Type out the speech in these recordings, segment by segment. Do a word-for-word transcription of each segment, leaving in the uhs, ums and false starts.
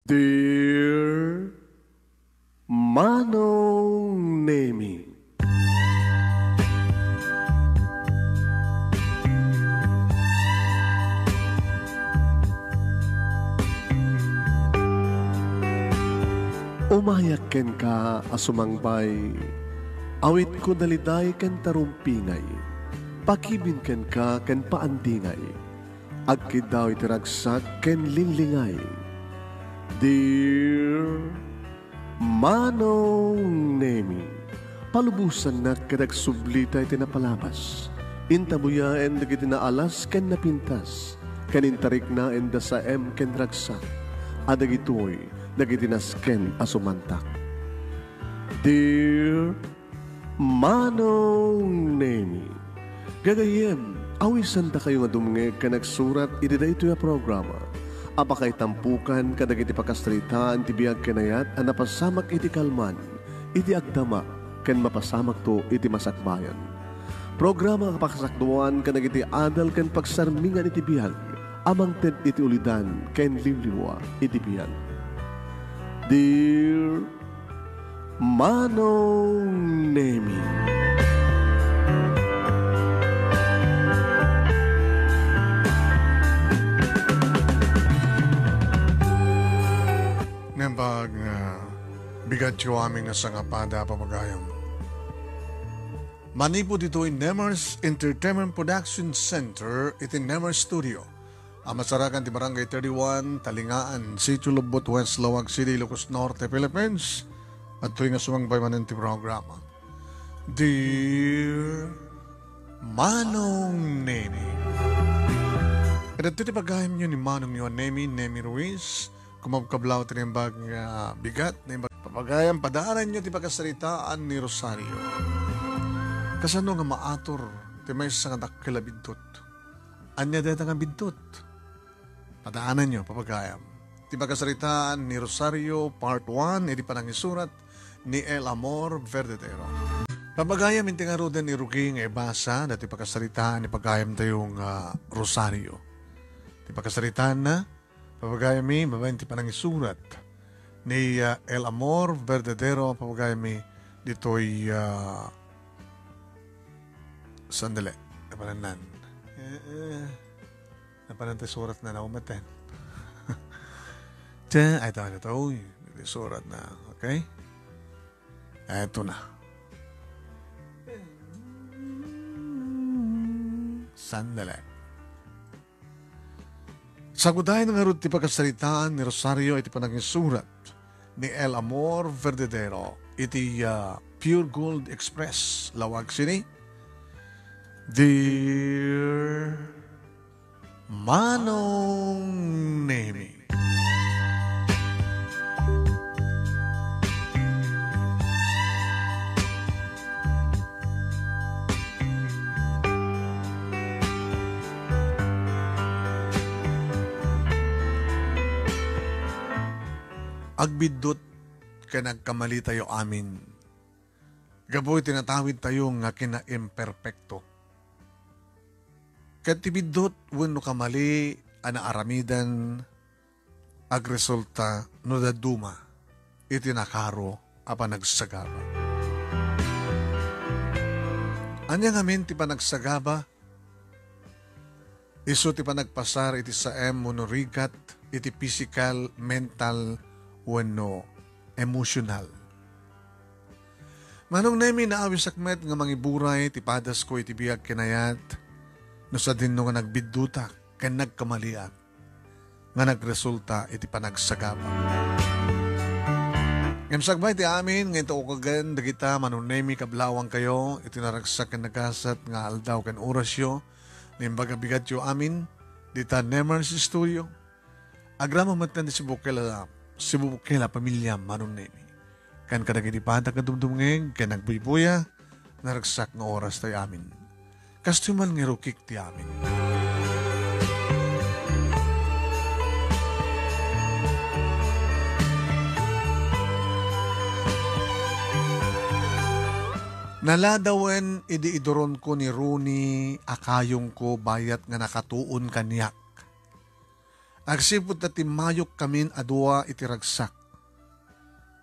Dear Manong Nemi. Umayak kenka a sumangbay. Awitko daliday ken tarumpingay. Pakibin kenka ken paandingay. Agkiddaw iti ragsak ken linglingay. Dear Manong Nemi, palubosannak ket agsublita iti napalabas. Intabuyaen dagiti naalas ken napintas, ken intariknaen da saem ken ragsak, a dagitoy dagiti nasken a sumantak. Dear Manong Nemi. Gagayyem, awisandakayo nga dumngeg ken agsurat iti daytoy a programa a pakaitampokan kadagiti pakasaritaan ti biag ken ayat a napasamak iti kalman, iti agdama, ken mapasamakto iti masakbayan. Programa a pakasakduan kadagiti adal ken pagsarmingan iti biag a mangted iti ulidan ken liwliwa iti biag. Dear Manong Nemi. Nembag nga bigatyo amin nga sangapada a pamagayam. Manipud ditoy Nemers Entertainment Production Center iti Nemers Studio, a masarakan ti Barangay thirty-one, Talingaan, Sitio Lobbot West, Laoag City, Ilocos Norte, Philippines. Adtoy nga sumangbay manen ti programa. Dear Manong Nemi. Kadagiti pagayamyo ni Manongyo a Nemi, Nemi Ruiz, kumabkablaw ti naimbag nga bigat, naimbag. Papagayam, padaananyo ti pakasaritaan ni Rosario. Kasano nga maatur ti maysa nga dakkel a biddut? Ania dayta nga biddut? Padaananyo, papagayam. Ti pakasaritaan ni Rosario, Part one, iti panangisurat ni El Amor Verdadero. Papagayam, inti ngaruden ni Ruki nga ibasa dati pakasaritaan ni pagayamtayo nga Rosario. Ti pakasaritaanna, papagayam, babaen ti panangisurat ni, ah, El Amor Verdadero, papagayam, ditoy, ah, sandali. Napanan. Eh, eh. Napanan ti surat na naumeten. Tiyan, ay, ito, ito, uy. Iti surat na, okay? Eto na. Sandali. Sagudayen ngarud ti pakasaritaan ni Rosario iti panangisurat ni El Amor Verdadero iti, ah, Pure Gold Express, Laoag City. Dear Manong Nemi. Agbiddut ken agkamalitayo amin. Gapu iti natawidtayo nga kinaimperpekto. Ket ti biddut wenno kamali a naaramidan agresulta no dadduma iti nakaro a panagsagaba. Ania ngamin ti panagsagaba? Isu ti panagpasar iti saem wenno rigat iti pisikal, mental, wenno emosyonal. Manong Nemi, naawisak met nga mangiburay ti padasko iti biag ken ayat no sadinno nga nagbiddutak ken nagkamaliak nga nagresulta iti panagsagaba. Ngem sakbay ti amin nga intukogen dagita, Manong Nemi, kablawangkayo iti naragsak ken nagasat nga aldaw ken orasyo, naimbag a bigatyo amin dita Nemers Studio. Agraman met ti sibukel a, sibukel a pamilya, Manong Nemi. Ken kadagiti padagdumdumngeg ken agbuybuya, naragsak nga oras tayo amin. Kastoy man nga irukik ti amin. Naladawen idi iduronko ni Rooney a kayongko bayat nga nakatuon kaniak. Agsipud ta timmayokkamin a dua iti ragsak,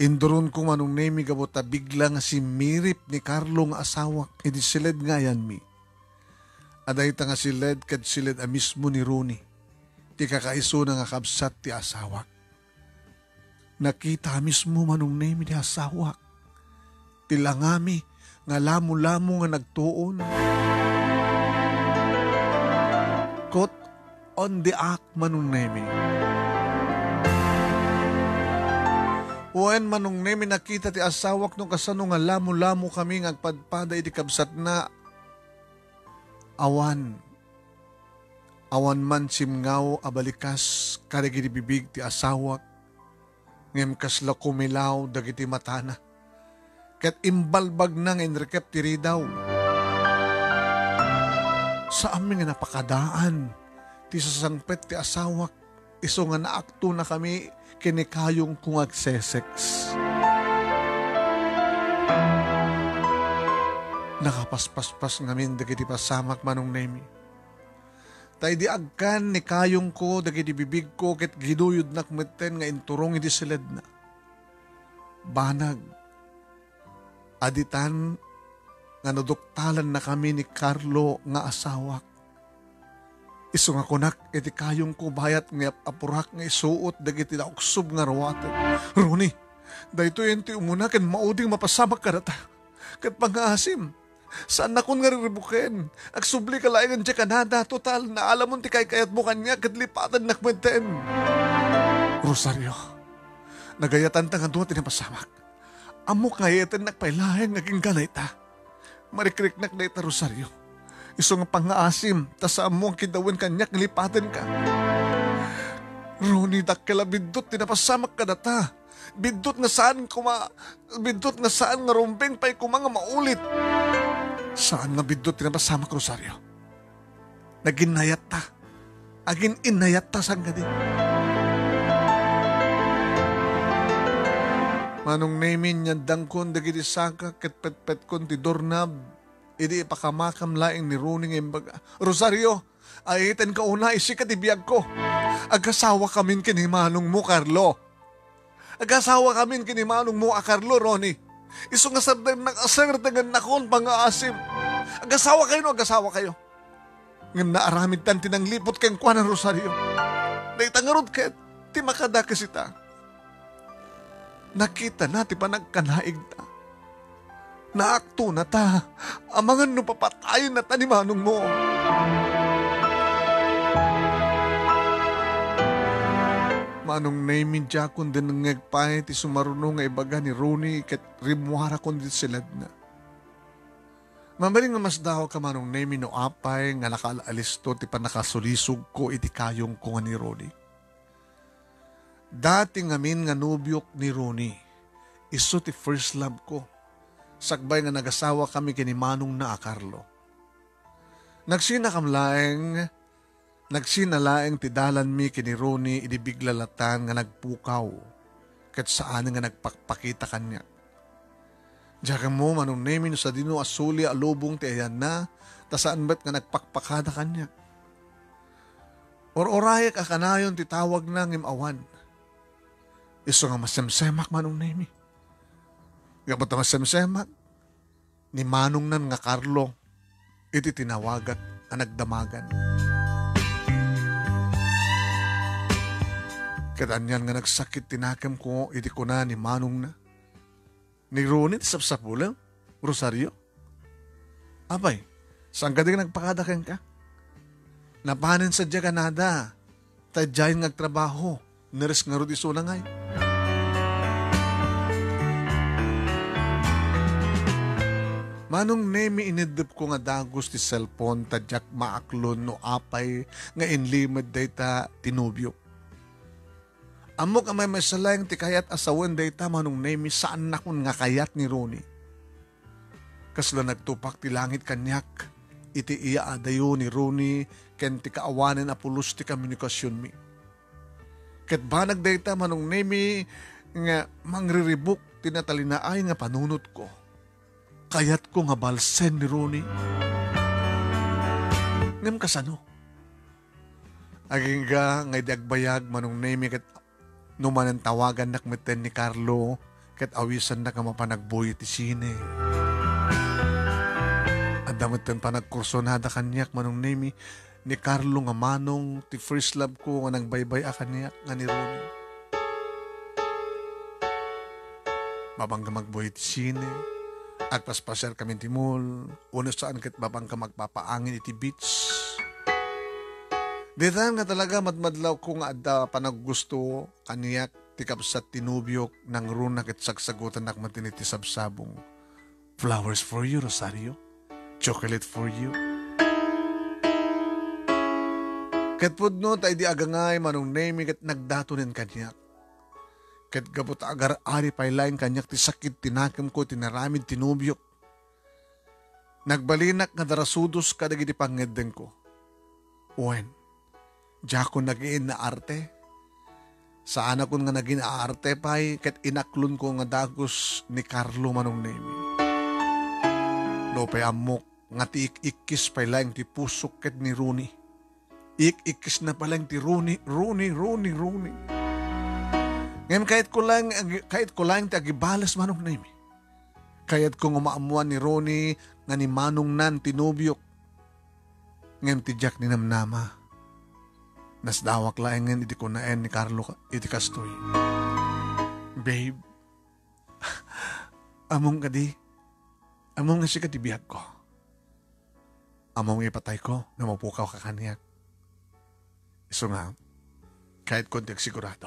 induronko, Manong Nemi, gapu ta bigla nga simmirip ni Carlo nga asawak iti siled nga ayanmi. A dayta nga siled ket siled a mismo ni Ronnie, ti kakaisuna nga kabsat ti asawak. Nakita a mismo, Manong Nemi, ti asawak ti langami nga lamulamo nga nagtuon. Caught on the act, Manong Nemi. Wen, Manong Nemi, nakita ti asawak no kasano nga lamulamo kami nga agpadpada iti kabsatna. Awan, awan man simngaw a balikas kadagiti bibig ti asawak, ngem kasla kumilaw dagiti matana, ket imbalbagna nga inrikep ti ridaw. Saanmi nga napakadaan ti sasangpet ti asawak, isu nga naaktonakami ken ni kayongko nga agsesex. Nakapaspaspas ngamin dagiti pasamak, Manong Nemi. Ta idi agkan ni kayongko dagiti bibigko ket ginuyodnak metten nga inturong iti siledna. Banag, aditan nga naduktalannakami ni Carlo nga asawak. Isu nga kunak iti kayongko bayat nga ap-apurak nga isuot dagiti nauksob nga ruaten. Ronnie, daytoyen ti umuna ken maudi nga mapasamak kadata. Ket pangngaasim, saannakon nga riribuken. Agsublika laengen diay Canada, total, naalamon ti kaykayatmo kaniak ket lipatennak metten. Rosario, nagayatanta nga dua ti napasamak. Ammok nga ayatennak pay laeng nga agingga dayta. Marikriknak dayta, Rosario. Isu nga pangngaasim, ta saanmo nga kidawen kaniak nga lipatenka. Ronnie, dakkel a biddut ti napasamak kadata. Biddut nga saan koma, biddut nga saan nga rumbeng pay koma nga maulit. Saan nga biddut ti napasamak, Rosario. Naginnayatta. Agin-innayatta sangkadi. Manong Nemi, inyandangkon dagiti saka ket petpetkon ti doorknob. Idi ipakamakam laeng ni Ronnie nga imbaga, Rosario, ayatenka unay, sika ti biagko. Agasawakamin ken ni manongmo, Carlo. Agasawakamin ken ni manongmo a Carlo, Ronnie. Isu nga serrengnak a serrengennakon, pangngaasim. Agasawakayo no agasawakayo. Ngem naaramidtan ti nangliput kenkuana, Rosario. Dayta ngarud ket ti makadakes ita. Nakitana ti panagkanaigta. Naaktonata, amangan no papatayennata ni manongmo. Manong Nemi, diakon dinengngeg pay ti sumaruno nga ibaga ni Ronnie ket rimmuarakon iti siledna. Mabalin nga masdaawka, Manong Nemi, no apay nga nakaal-alisto ti pannakasulisogko iti kayongko nga ni Ronnie. Dati ngamin nga nobiok ni Ronnie, isu ti first love ko, sakbay nga nagasawakami ken ni manongna a Carlo. Nagsinakam laeng, nagsina laeng ti dalanmi ken ni Ronnie idi bigla latan nga nagpukaw, ket saan nga nagpakpakita kaniak. Diak ammo, Manong Nemi, no sadino a suli a lubong ti ayanna, ta saan met nga nagpakpakada kaniak. Ur-urayek a kanayon ti tawagna ngem awan. Isu nga masemsemak, Manong Nemi. Gapu ta masemsemak, ni manongnan nga Carlo iti tinawagat a nagdamagan. Ket anian nga nagsakit ti nakemko iti kuna ni manongna, "Ni Ronnie ti sapsapulem, Rosario? Apay, saan kadi nga nagpakada kenka? Napanen sadiay Canada, ta idiayen nga agtrabaho, nurse ngarud isuna ngay." Manong Nemi, ineddepko nga dagus ti cellphone ta diak maaklon no apay nga inlimed dayta ti nobiok. Ammok a maymaysa laeng ti kayat a sawen dayta, Manong Nemi, saannakon nga kayat ni Ronnie. Kasla nagtupak ti langit kaniak iti iyaadayo ni Ronnie ken ti kaawanen a pulos ti komunikasionmi. Ket banag dayta, Manong Nemi, nga mangriribuk ti natalinaay nga panunotko. Kayatko nga balsen ni Ronnie. Ngem kasano? Agingga nga idi agbayag, Manong Nemi, ket no manen tawagannak metten ni Carlo, ket awisannak nga mapan agbuy iti sine. Adda metten panagkursonada kaniak, Manong Nemi, ni Carlo nga manong ti first love ko nga nagbaybay-a kaniak nga ni Ronnie. Mapangka magbuy iti sine, agpaspasiarkami iti mall, wenno saan ket mapangka magpapaangin iti beach. Ditan nga talaga madmadlawko nga adda panaggusto kaniak ti kabsat ti nobiok, nangruna ket sagsagutannak metten iti sabsabong. Flowers for you, Rosario. Chocolate for you. Ket pudno ta idi agangay, Manong Nemi, ket nagdatonen kaniak. Ket gapu ta agar-ari pay laeng kaniak ti sakit ti nakemko iti inaramid ti nobiok, nagbalinak nga darasudos kadagiti pangngeddengko. Wen, diakon nagin-aarte. Saanakon nga nagin-aarte pay ket inaklonko nga dagus ni Carlo, Manong Nemi. Nupay ammok nga ti ik-ikkis pay laeng ti pusok ket ni Ronnie. Ik-ikkisna pay laeng ti Ronnie, Ronnie, Ronnie, Ronnie. Ngem kayatko laeng agi-, kayatko laeng ti agibales, Manong Nemi. Kayatko nga maammoan ni Ronnie nga ni manongnan ti nobiok. Ngem ti diak ninamnama, nasdawak laengen idi kunaen ni Carlo ka-, iti kastoy. Babe, ammom kadi, ammom nga sika ti biagko. Ammom nga ipatayko no mapukaw ka kaniak. Isu nga, kayatko ti agsigurado.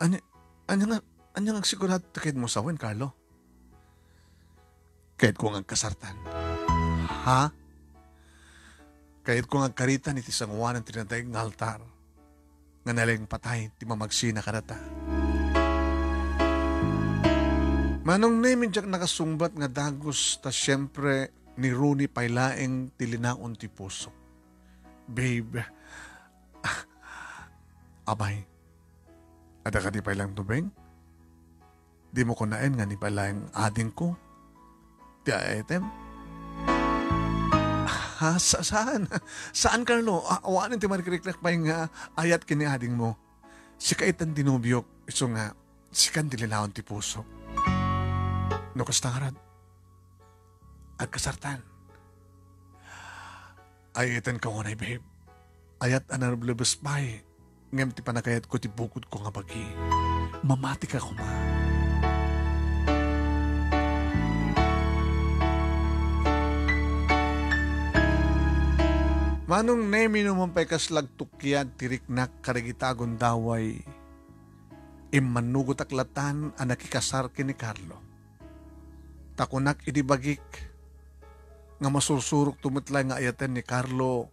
Ania, ania nga, ania nga agsigurado ti kayatmo sawen, Carlo? Kayatko nga agkasartan. Ha? Kayatko nga agkaritan iti sanguanan ti nataeng nga altar nga nalaing patay ti mamagsina kadata. Manong Nemi, diak nakasungbat nga dagus ta siempre ni Ronnie pay laeng ti linaon ti puso. Babe, abay, adda kadi pay laeng tubeng? Dimo kunaen nga ni pay laeng adingko ti ay-ayatem? Ha, sa-, saan? Saan, Carlo? A-, awanen ti marikriknak pay nga ayat ken ni adingmo. Sika itan ti nobiok, isu nga, sikan ti linaon ti pusok. No kasta ngarud, agkasartan. Ay-ayatenka unay, babe. Ayat a nalublubes pay, ngem ti panagayatko ti bukodko nga bagi. Mamatika koma. Manong Nemi, no man pay kasla agtukkiad ti riknak kadagita a gundaway, immannugotak latan a nakikasar ken ni Carlo. Ta kunak idi bagik nga masursurokto met laeng nga ayaten ni Carlo,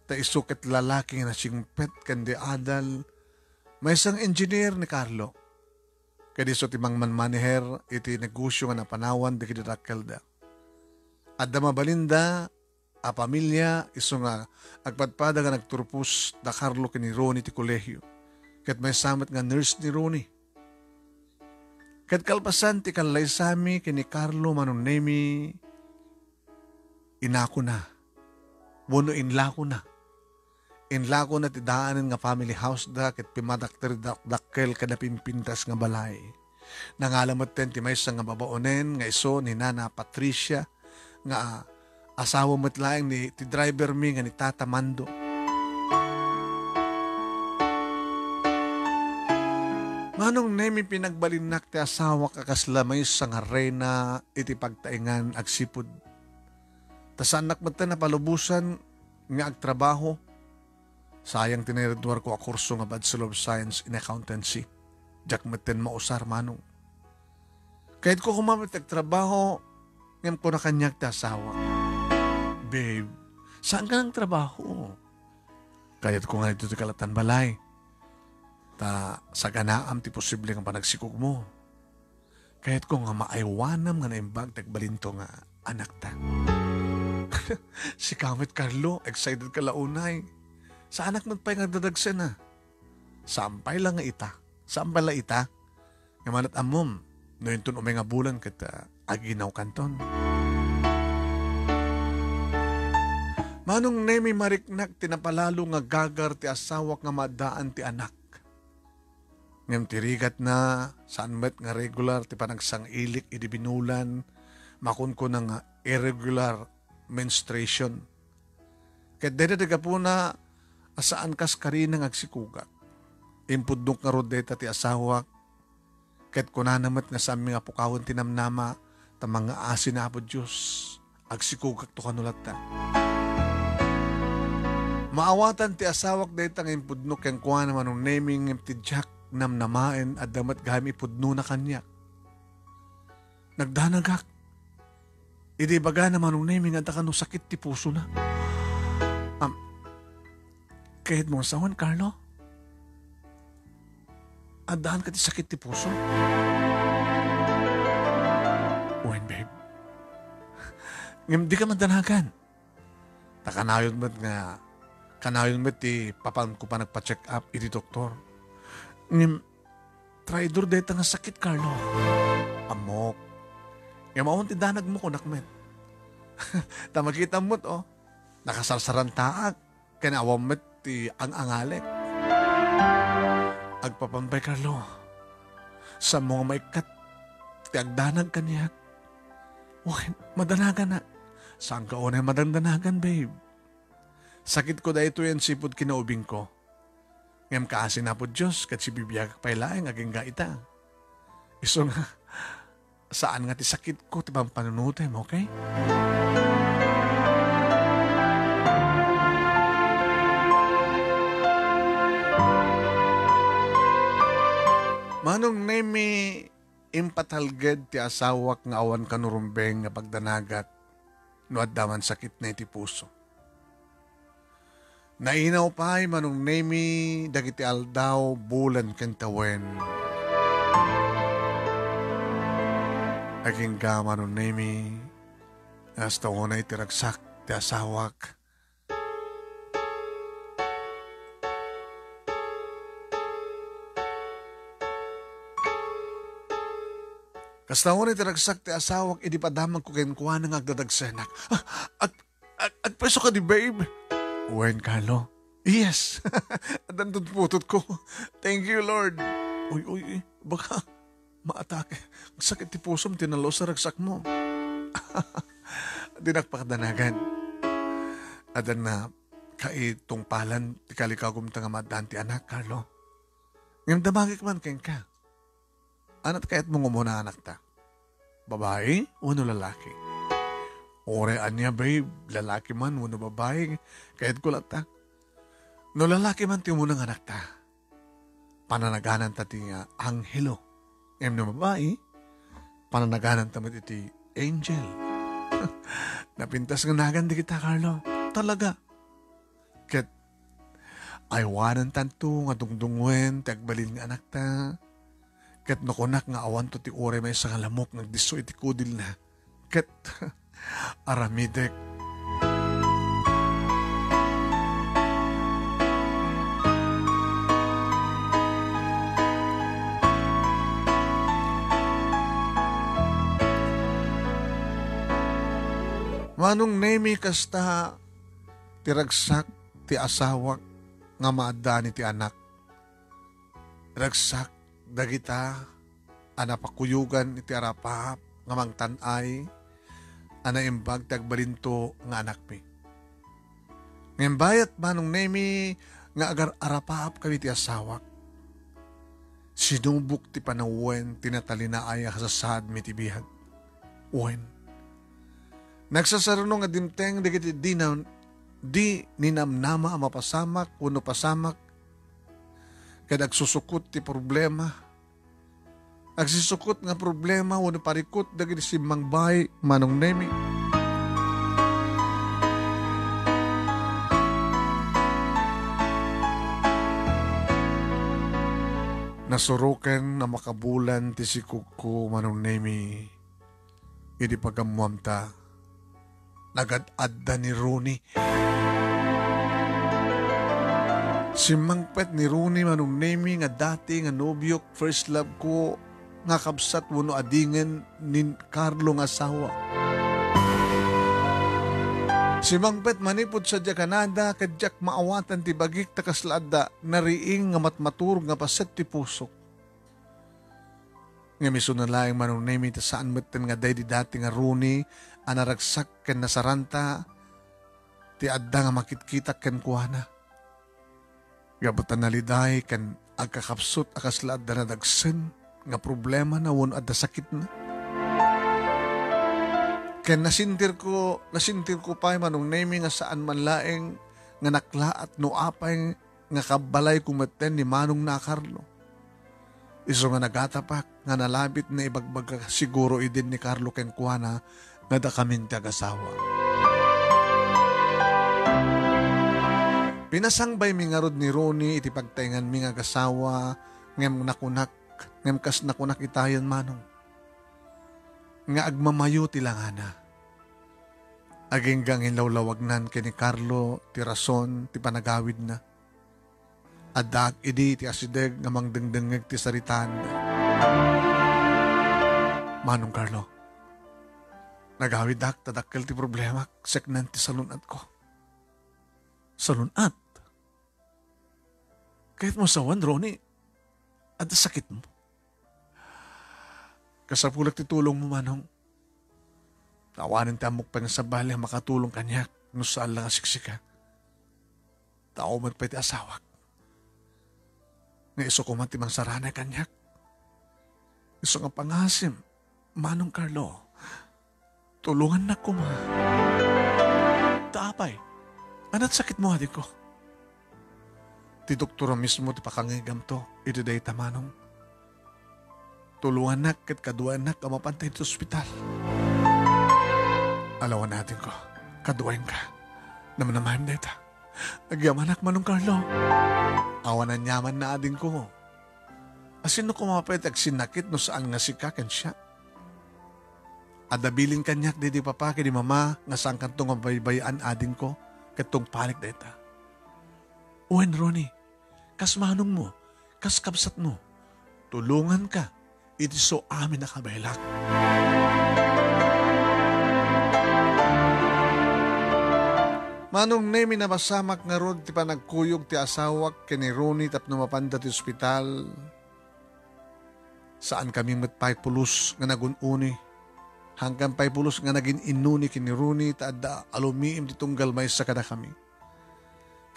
ta isu ket lalaki nga nasingpet ken di adal, maysa nga engineer ni Carlo. Ket isu ti mangmanmaneher iti negosio nga napanawan dagiti dakkelda. Adda mabalinda a pamilia, isu nga agpadpada nga nagturpos da Carlo ken ni Ronnie ti kolehio, ket maysa met nga nurse ni Ronnie. Ket kalpasan ti kallaysami ken ni Carlo, Manong Nemi, inakona wenno inlakona. Inlakona ti daanen nga family house da ket pimmadakter dakdakkel ken napimpintas nga balay. Nangala metten ti maysa nga babaonen nga isu ni Nana Patricia nga asawa met laeng ni ti driver mi nga ni Tata Mando. Manong Nemi, pinagbalinnak ti asawak a kasla maysa nga reyna iti pagtaengan agsipud. Ta saannak metten a palubosan nga agtrabaho. Sayang ti nairadduarko a kurso nga Bachelor of Science in Accountancy. Diak metten mausar, Manong. Kayatko koma met ti agtrabaho, ngem kuna kaniak ti asawa, "Babe, saanka nga agtrabaho? Kayatko nga ditoy ti kalatan balay. Ta saganaam ti posible nga panagsikogmo. Kayatko nga maaywanam nga naimbag ti agbalinto nga anakta." Sika met, Carlo, excited ka la unay. Saanak met pay nga agdadagsen a. Saan pay la nga ita. Saan pay la ita. Nga manat ammom, no inton umay nga bulan ket, ah, aginawkanton. Manong Nemi, mariknak ti napalalo nga gagar ti asawak nga maaddaan ti anak. Ngem ti rigatna, saan met nga regular ti panagsang-ilik idi binulan, makunkuna nga irregular menstruation. Ket dayta ti gapuna a saan kas karina nga agsikugak. Impudnok ngarud dayta ti asawak, ket kunana met nga saanmi nga pukawen ti namnama, ta mangngaasi ni Apo Dios. Agsikugakto kano latta. Maawatan ti asawak dayta nga impudno kenkuana, Manong Nemi, ngem ti diak namnamaen, adda met gayam ipudnona kaniak. Nagdanagak. Idi ibagana, Manong Nemi, nga adda kano sakit ti pusona. Am, kayatmo nga sawen, Carlo? Addaanka ti sakit ti puso? Wen, babe. Ngem dika madanagan. Ta kanayon met nga, kanayon met ti papanko panagpa-check up iti doktor. Ngem, traidor dayta nga sakit, Carlo. Ammok. Ngem awan ti danagmo, kunak met. Ta makitam met, oh. Nakasarsarantaak. Ken awan met ti ang-angalek. Agpapambay, Carlo. Saanmo nga maikkat ti agdanag kaniak? Wen, madanaganak. Saanka unay madandanagan, babe. Sakitko daytoy a sipud kinaubingko. Ngem kaasi ni Apo Dios ket sibibiagak pay laeng agingga ita. Isu nga, saan nga ti sakitko ti pampanunotem, okay? Manong Nemi, impatalged ti asawak nga awan kano rumbeng nga pagdanagak no adda man sakitna iti puso. Nainaw pay, Manong Nemi, dagiti aldaw, bulan ken tawen. Agingga, Manong Nemi, kasta unay ti ragsak ti asawak. Kasta unay ti ragsak ti asawak idi padamagko kenkuana nga agdadagsenak. Ah, ag-, ag-, agpreso kadi, babe? Wen, Carlo. Yes. Addan tutputotko. Thank you, Lord. Uy, uy, uy. Baka maatake. Sakit ti pusom ti nalus a ragsakmo. Dinak pakadanagan. Addan na kaitungpalan ti kalikagumta nga maaddaan ti anak, Carlo. Ngem damagek man kenka. Ania ti kayatmo nga umuna anakta? Babai wenno lalaki? Uray ania, babe, lalaki man wenno babai, kayatko latta. No lalaki man ti umuna nga anakta, pananagananta ti, ah, anghelo. Ngem no babai, pananagananta met iti angel. Napintas nga nagan dagita, Carlo. Talaga. Ket aywanantanto nga dungdungngoen ti agbalin nga anakta. Ket no kunak nga awanto ti uray maysa nga lamok nga agdisso iti kudilna, ket aramidek. Manong Nemi, kasta ti ragsak ti asawak nga maaddaan iti anak. Ragsak dagita a napakuyogan iti arapaap nga mangtan-ay a naimbag ti agbalinto nga anakmi. Ngem bayat, Manong Nemi, nga agar-arapaap kami ti asawak, sinubok ti panawen ti natalinaay a kasasaadmi ti biag. Wen, nagsasaruno nga dimteng dagiti di na-, di ninamnama a mapasamak wenno pasamak ket agsusukot ti problema. Agsisukot nga problema wenno parikut dagiti simmangbaay, Manong Nemi. Nasuroken a makabulan ti sikugko, Manong Nemi. Idi pagammuamta, nagad-adda ni Rooney. Simmangpet ni Rooney, Manong Nemi, nga dati nga nobiok, first love ko, nga kabsat wenno adingen ni Carlo nga asawa. Simangpet manipud sadiay a kanada, ket diak maawatan ti bagik ta kasla adda nariing nga matmaturog nga paset ti pusok. Ngem isuna laeng, Manong Nemi, ta saan metten nga daydi dati nga Ronnie a naragsak ken nasaranta ti adda nga makitkitak kenkuana. Gapu ta naliday ken agkakapsut a kasla adda nadagsen nga problemana wenno adda sakitna. Ken nasintirko, nasintirko pay, Manong Nemi, nga saan man laeng nga naklaat no apay nga kabbalayko metten ni manongna a Carlo. Isu nga nagatapak nga nalabit na ibagbaga siguro idin ni Carlo kenkuana nga dakamin ti agasawa. Pinasangbaymi ngarud ni Ronnie iti pagtaenganmi nga agasawa, ngem nakunak, ngem kas nakunak itayen, Manong, nga agmamayo ti langana. Agingga nga inlawlawagnan ken ni Carlo ti rason ti panagawidna. Addaak idi ti asideg nga mangdengdengngeg ti saritaanda. Manong Carlo, nagawidak ta dakkel ti problemak, seknan ti salun-atko. Salun-at? Kayatmo sawen, Ronnie? Adda sakitmo? Kasapulek ti tulongmo, Manong. Awanen ti ammok pay nga sabali a makatulong kaniak no saan la nga siksika. Tao met pay ti asawak. Nga isu koma ti mangsaranay kaniak. Isu nga pangasim, Manong Carlo. Tulongannak koma. Ta apay, ania ti sakitmo, adingko? Ti doktora mismo ti pakangegamto iti dayta, Manong. Tulongannak ket kaduaennak a mapanta iti ospital. Alawan, adingko, kaduaenka. Namnamaem dayta. Agyamanak, Manong Carlo. Awan aniamanna, adingko. Asino koma pay ti agsinnakit no saan nga sika ken siak? Adda bilin kaniak daydi papa ken ni mama nga saankanto nga mabaybay-an, adingko, ket tungpalik dayta. Wen, Ronnie, kas manongmo, kas kabsatmo, tulonganka iti isu amin a kabaelak. Manong Nemi, napasamak ngarud ti panagkuyog ti asawak ken ni Ronnie tapno mapanda ti ospital. Saankami met pay pulos nga nagun-uni. Haankan pay pulos nga nagin-innuni ken ni Ronnie ta adda a lumiim ti tunggal maysa kadakami.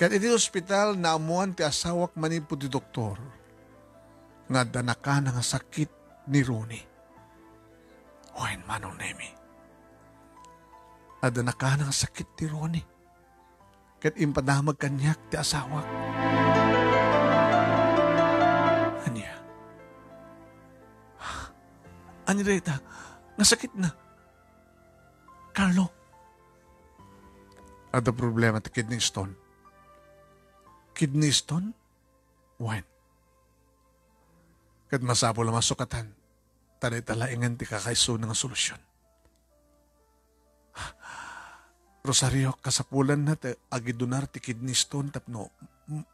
Ket iti ospital, naammoan ti asawak manipud ti doktor nga adda nakana nga sakit ni Ronnie. Wen, Manong Nemi. Adda nakana nga sakit ni Ronnie. Ket impadamag kaniak ti asawak. Ania? Ania dayta nga sakitna, Carlo? Adda problema ti kidney stone. Kidney stone? Wen. Ket masapul a masukatan, ta dayta laengen ti kakaisuna nga solusyon. Rosario, kasapulanna ti agidonar ti kidney stone tapno m-,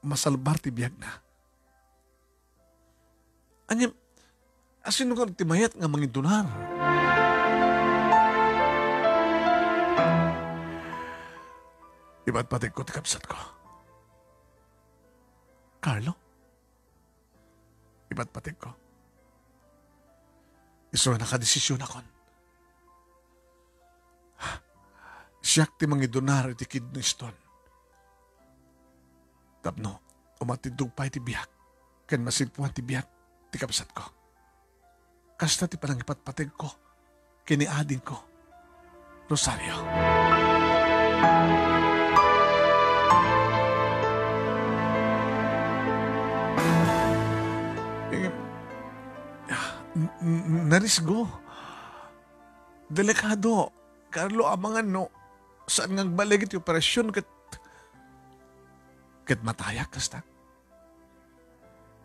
masalbar ti biagna. Ania, asino nga ti mayat nga mangidonar? Ipatpategko ti kabsatko. Carlo? Ipatpategko. Isu a nakadesisionakon. Siak ti mangidonar iti kidney stone. Tapno, umatidog pay ti biag, ken masimpuan ti biag ti kabsatko. Kasta ti panangipatpategko ken ni adingko, Rosario. Eh, n-, n-, narisgo. Delikado, Carlo, amangan no saan nga agbaligi ti operasyon ket, ket matayak kasta.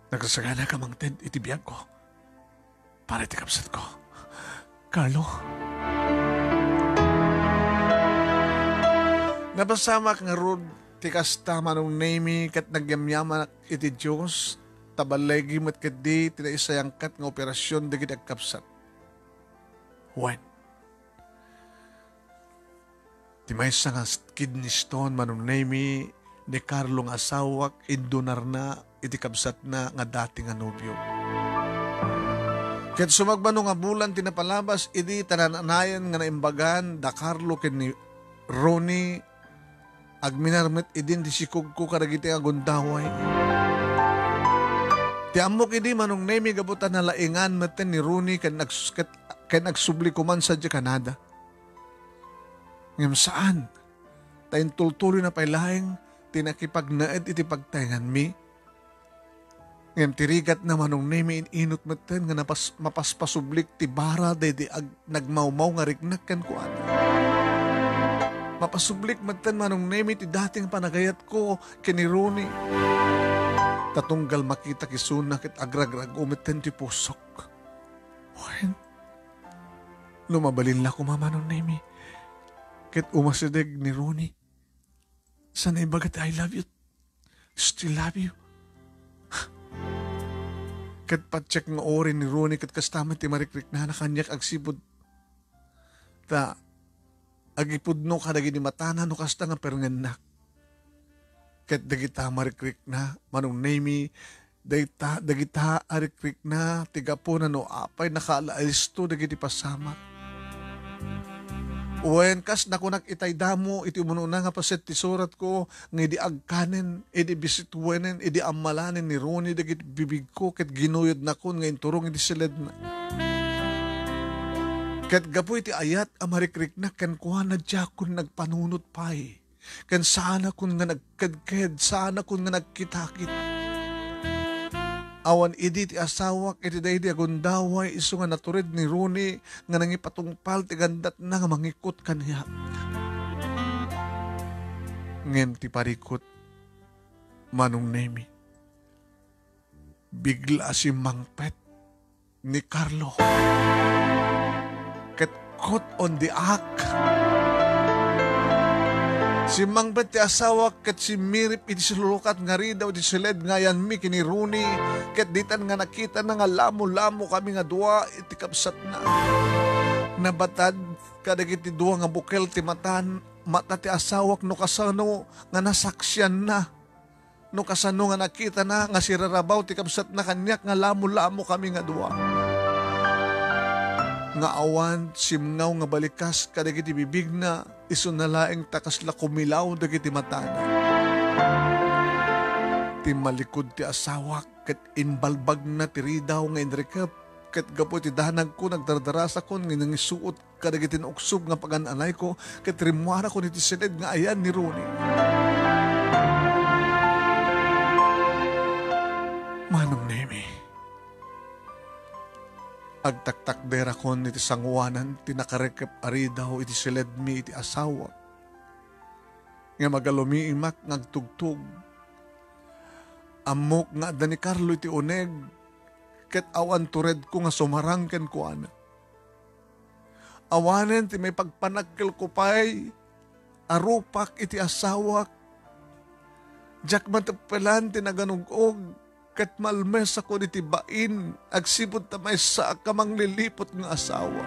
Nagsagana ka mangted iti biagko para iti kabsatko. Carlo. Napasamak ngarud ti kasta, Manong Nemi, ket nagyamyamanak iti Dios, ta balligi met ketdi ti naisayangkat nga operasyon dagiti agkabsat. Wen, Ti maysa nga s-, kidney stone, Manong Nemi, ni Carlo nga asawak, indonarna iti kabsatna nga dati nga nobio. Ket sumagmano nga bulan ti napalabas idi ta naan-anayen nga naimbagan da Carlo ken ni Ronnie, agminar met idin ti sikogko kadagiti agundaway. Ti ammok idi, Manong Nemi, gapu ta nalaingan metten ni Ronnie ken ags-, ket, ken agsubli koman sadiay Canada. Ngem saan, ta intultuloyna pay laeng ti nakipagnaed iti pagtaenganmi. Ngem ti rigatna, Manong Nemi, in-inut metten nga napas-, mapaspasublik ti bara daydi ag-, nagmawmaw nga riknak kenkuana. Mapasublik metten, Manong Nemi, ti dati nga panagayatko ken ni Ronnie. Ta tunggal makitak isuna ket agragrag-o metten ti pusok. Wen, no mabalin la koma, Manong Nemi, ket umasideg ni Ronnie. Saan a ibaga ti "I love you, still love you"? Ket patiek nga uray ni Ronnie ket kasta met ti marikriknana kaniak agsipud ta agipudno kadagiti matana no kasta nga perngennak. Ket dagita marikrikna, Manong Nemi, dayta, dagita a rikrikna ti gapuna no apay nakaalaesto dagiti pasamak. Wen, kas nakunak itay damo iti umunona nga paset ti suratko, nga idi agkanen, idi bisituenen, idi ammalanen ni Ronnie dagiti bibigko ket ginuyodnakon nga inturong iti siledna. Ket gapu iti ayat a marikriknak kenkuana, diakon nagpanunot pay. Ken saanakon nga nagkedked, saanakon nga nagkitakit. Awan idi ti asawak iti daydi a gundaway isu nga natured ni Ronnie nga nangipatungpal ti gandatna nga mangikut kaniak. Ngem ti parikut, Manong Nemi, bigla a simmangpet ni Carlo. Ket kut-on diak. Simmangpet ti asawak ket simmirip iti silulukat nga ridaw iti siled nga ayanmi ken ni Ronnie, ket ditan nga nakitana nga lamo-lamo kami nga dua iti kabsatna. Nabatad kadagiti dua nga bukel ti matan, mata ti asawak no kasano nga nasaksianna. No kasano nga nakitana nga sirarabaw ti kabsatna kaniak nga lamo-lamo kami nga dua. Nga awan simngaw nga balikas kadagiti bibigna, isuna laeng ta kasla kumilaw dagiti matana. Timmalikod ti asawak ket imbalbagna ti ridaw nga inrikep, ket gapu iti danagko, nagdardarasakon nga nangisuot kadagiti nauksob nga pagan-anayko, ket rimmuarakon iti siled nga ayan ni Ronnie. Manong Nemi, agtaktakderakon iti sanguanan ti nakarikep a ridaw iti siledmi iti asawak. Ngem agalumiimak nga agtugtog. Ammok nga adda ni Carlo iti uneg, ket awan turedko nga sumarang kenkuana. Awanen ti maipagpanakkelko pay a rupak iti asawak. Diak mateppelan ti naganug-og ket malmesakon iti bain agsipud ta maysaak a mangliliput nga asawa.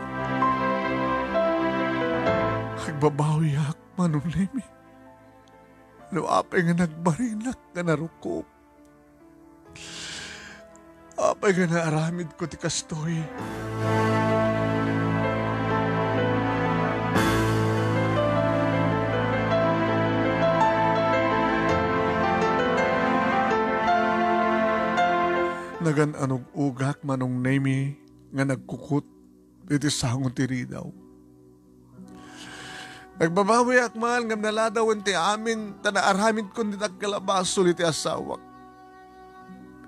Agbabawiak, Manong Nemi. No apay nga nagbarinak nga narukop, apay nga naaramidko ti kastoy? Nagan-anug-ugak, Manong Nemi, nga nagkukot iti sango ti ridaw. Nagbabawiak man ngem naladawen ti amin ta naaramidkon ti dakkel a basol iti asawak.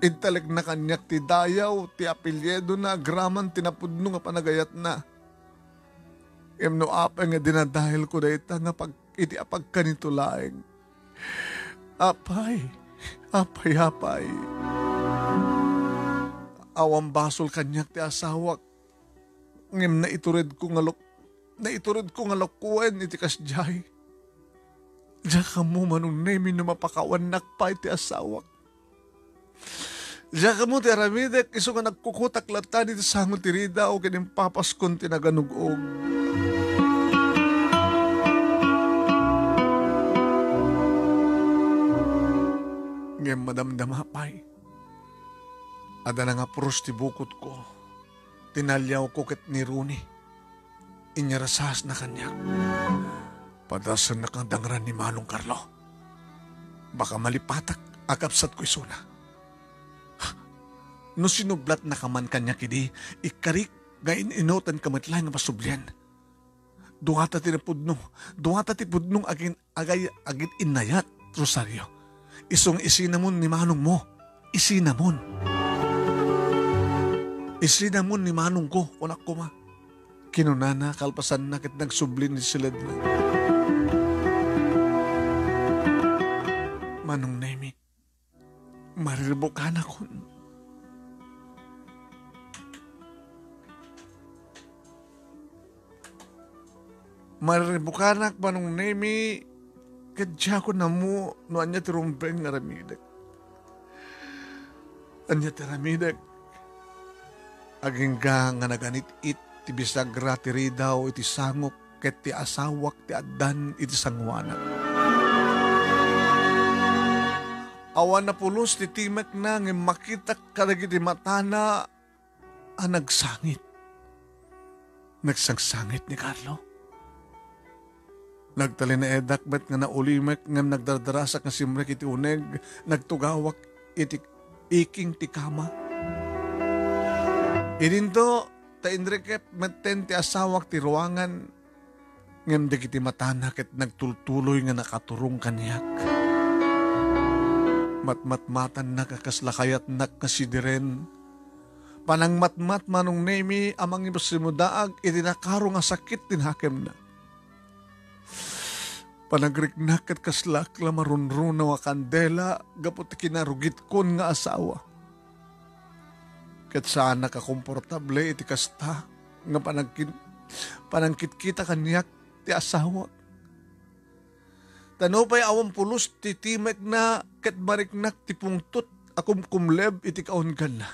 Intalekna kaniak ti dayaw ti apelyidona agraman ti napudno nga panagayatna. Ngem no apay nga dinadaelko dayta nga pag-, iti apagkanito laeng. Apay, apay, apay. Awan basol kaniak ti asawak. Ngem naituredko nga lok-, naituredko nga lokoen iti kasdiay. Diak ammo, Manong Nemi, no mapakawannak pay ti asawak. Diak ammo ti aramidek, isu nga nagkukutak latta iti sango ti ridaw ken impapaskon ti naganug-og. Ngem madamdama pay, adda nangapros ti bukotko, tinaliawko ket ni Ronnie. Inyarasasna kaniak. Padasennak nga dangran ni Manong Carlo. Baka malipatak a kabsatko isuna. No sinublatnaka man kaniak idi, ikkarik nga in-inutenka met laeng nga pasublien. Duata ti napudno, duata ti pudno nga agin-, agay-, agin-innayat, Rosario. Isu nga isinamon ni manongmo. Isinamon. Isinamon ni manongko, kunak koma. Kinunana, kalpasanna ket nagsubli ni siledna. Manong Nemi, marirbukanakon. Marirbukanak, Manong Nemi, ket diakon ammo no ania ti rumbeng nga aramidek. Ania ti aramidek? Agingga nga naganit-it ti bisagra ti ridaw iti sangok ket ti asawak ti addan iti sangoanak. Awan napulos ti timekna ngem makitak kadagiti matana a nagsangit. Nagsangsangit ni Carlo. Nagtalinaedak met nga naulimek ngem nagdardarasak nga simrek iti uneg, nagtugawak iti iking ti kama. Idinto, ta inrikep metten ti asawak ti ruangan, ngem dagiti matana ket nagtultuloy nga nakaturong kaniak. Matmatmatannak a kasla kayatnak nga sidiren. Panangmatmat, Manong Nemi, a mangimusimudaag iti nakaro nga sakit ti nakemna. Panagriknak ket kaslak la marunrunaw a kandela gapu ti kinarugitkon nga asawa. Ket saanak a komportable iti kasta nga panagkin-, panangkitkita kaniak ti asawak. Ta nupay awan pulos ti timekna ket mariknak ti pungtot a kumkumleb iti kaungganna.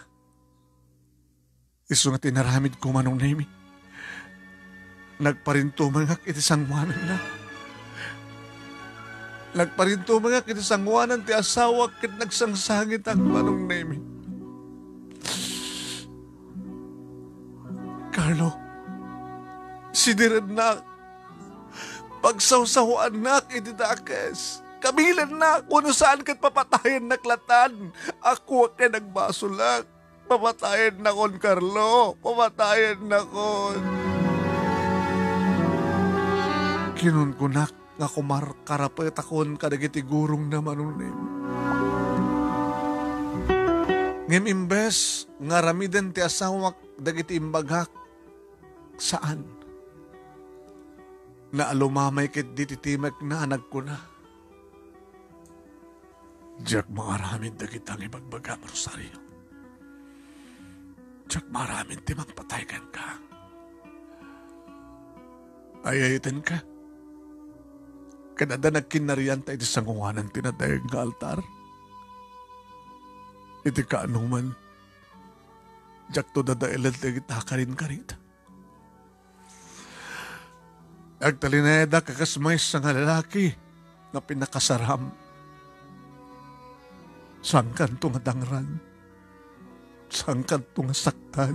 Isu nga ti inaramidko, Manong Nemi. Nagparintumengak iti sangoananna. Nagparintumengak iti sangoanan ti asawak ket nagsangsangitak, Manong Nemi. Carlo, sidirennak. Pagsawsawaannak iti dakes. Kabilennak, wenno saan ket papatayennak latan. Akoak ken nagbasolak. Pamatayennakon, Carlo. Pamatayennakon. Kinunkunak nga kumarkarapetakon kadagiti gurongna, Manong Nemi. Ngem imbes nga aramiden ti asawak dagiti imbagak, saan. Naalumamay ketdi ti timekna a nagkuna, "Diak maaramid dagita nga ibagbagam, Rosario. Diak maaramid ti mangpatay kenka. Ay-ayatenka. Ket adda nagkinnarianta iti sangoanan ti nadaeg nga altar. Iti kaanoman, diakto dadaelen dagita karinkarita." Agtalinaedak a kas maysa nga lalaki nga pinakasaram. Saankanto nga dangran. Saankanto nga saktan.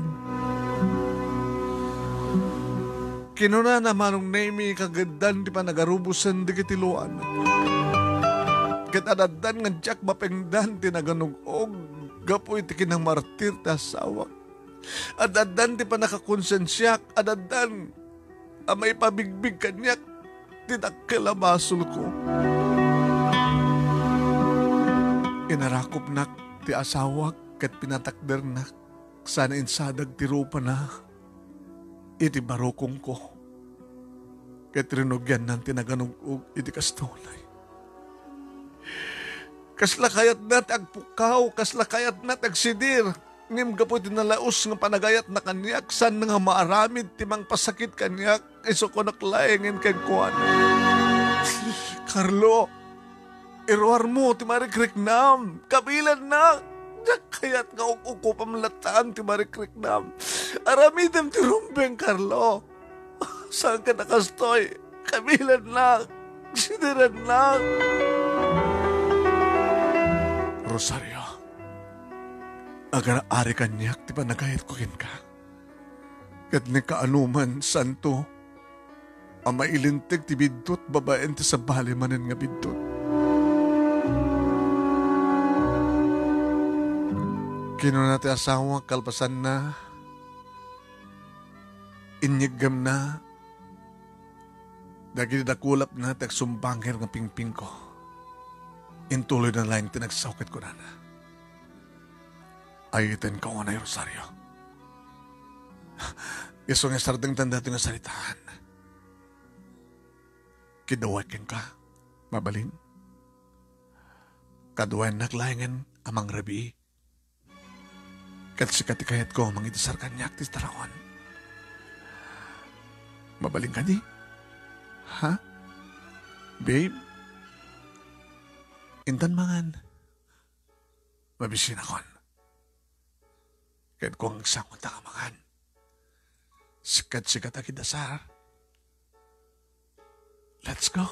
Kinunana, Manong Nemi, kageddan ti panagarubosen dagiti luana. Ket adaddan nga diak mapengdan ti naganug-og gapu iti kinamartir ti asawak. Adaddan ti pannakakonsensiak, adaddan a maipabigbig kaniak ti dakkel a basolko. Inarakopnak ti asawak ket pinatakdernak sana insadag ti rupana iti barukongko. Ket rinugiannan ti naganug-og iti kastoy. Kasla kayatna ti agpukkaw, kasla kayatna ti agsidir. Ngem gapu iti nalaus nga panagayatna kaniak, saan nga maaramid ti mangpasakit kaniak, isu kunak laengen kenkuana. Carlo, iruarmo ti marikriknam. Kabilennak. Diak kayat nga uk-ukupam latan ti marikriknam. Aramidem ti rumbeng, Carlo. Saan ket a kastoy? Kabilennak. Sidirennak. Rosario, agar-ari kaniak ti panagayatko kenka. Ket ni kaanoman, santo, a mailinteg ti biddut babaen ti sabali manen nga biddut. Kinuna ti asawa kalpasanna, inyeggamna dagiti dakulapna ti agsumbangir nga pingpingko. Intuloyna laeng ti nagsaw ket kunana, "Ayutenka unay, Rosario. Isu nga isardengtan daytoy nga saritaan. Kiduwek kenka, mabalin? Kaduaennak laengen a mangrabii. Ket sika ti kayatko a mangidasar kaniak ti taraon. Mabalin kadi? Ha? Babe? Intan mangan. Mabisinakon. Ket kung agsangonta nga mangan, sikat-sikat a kidasar. Let's go."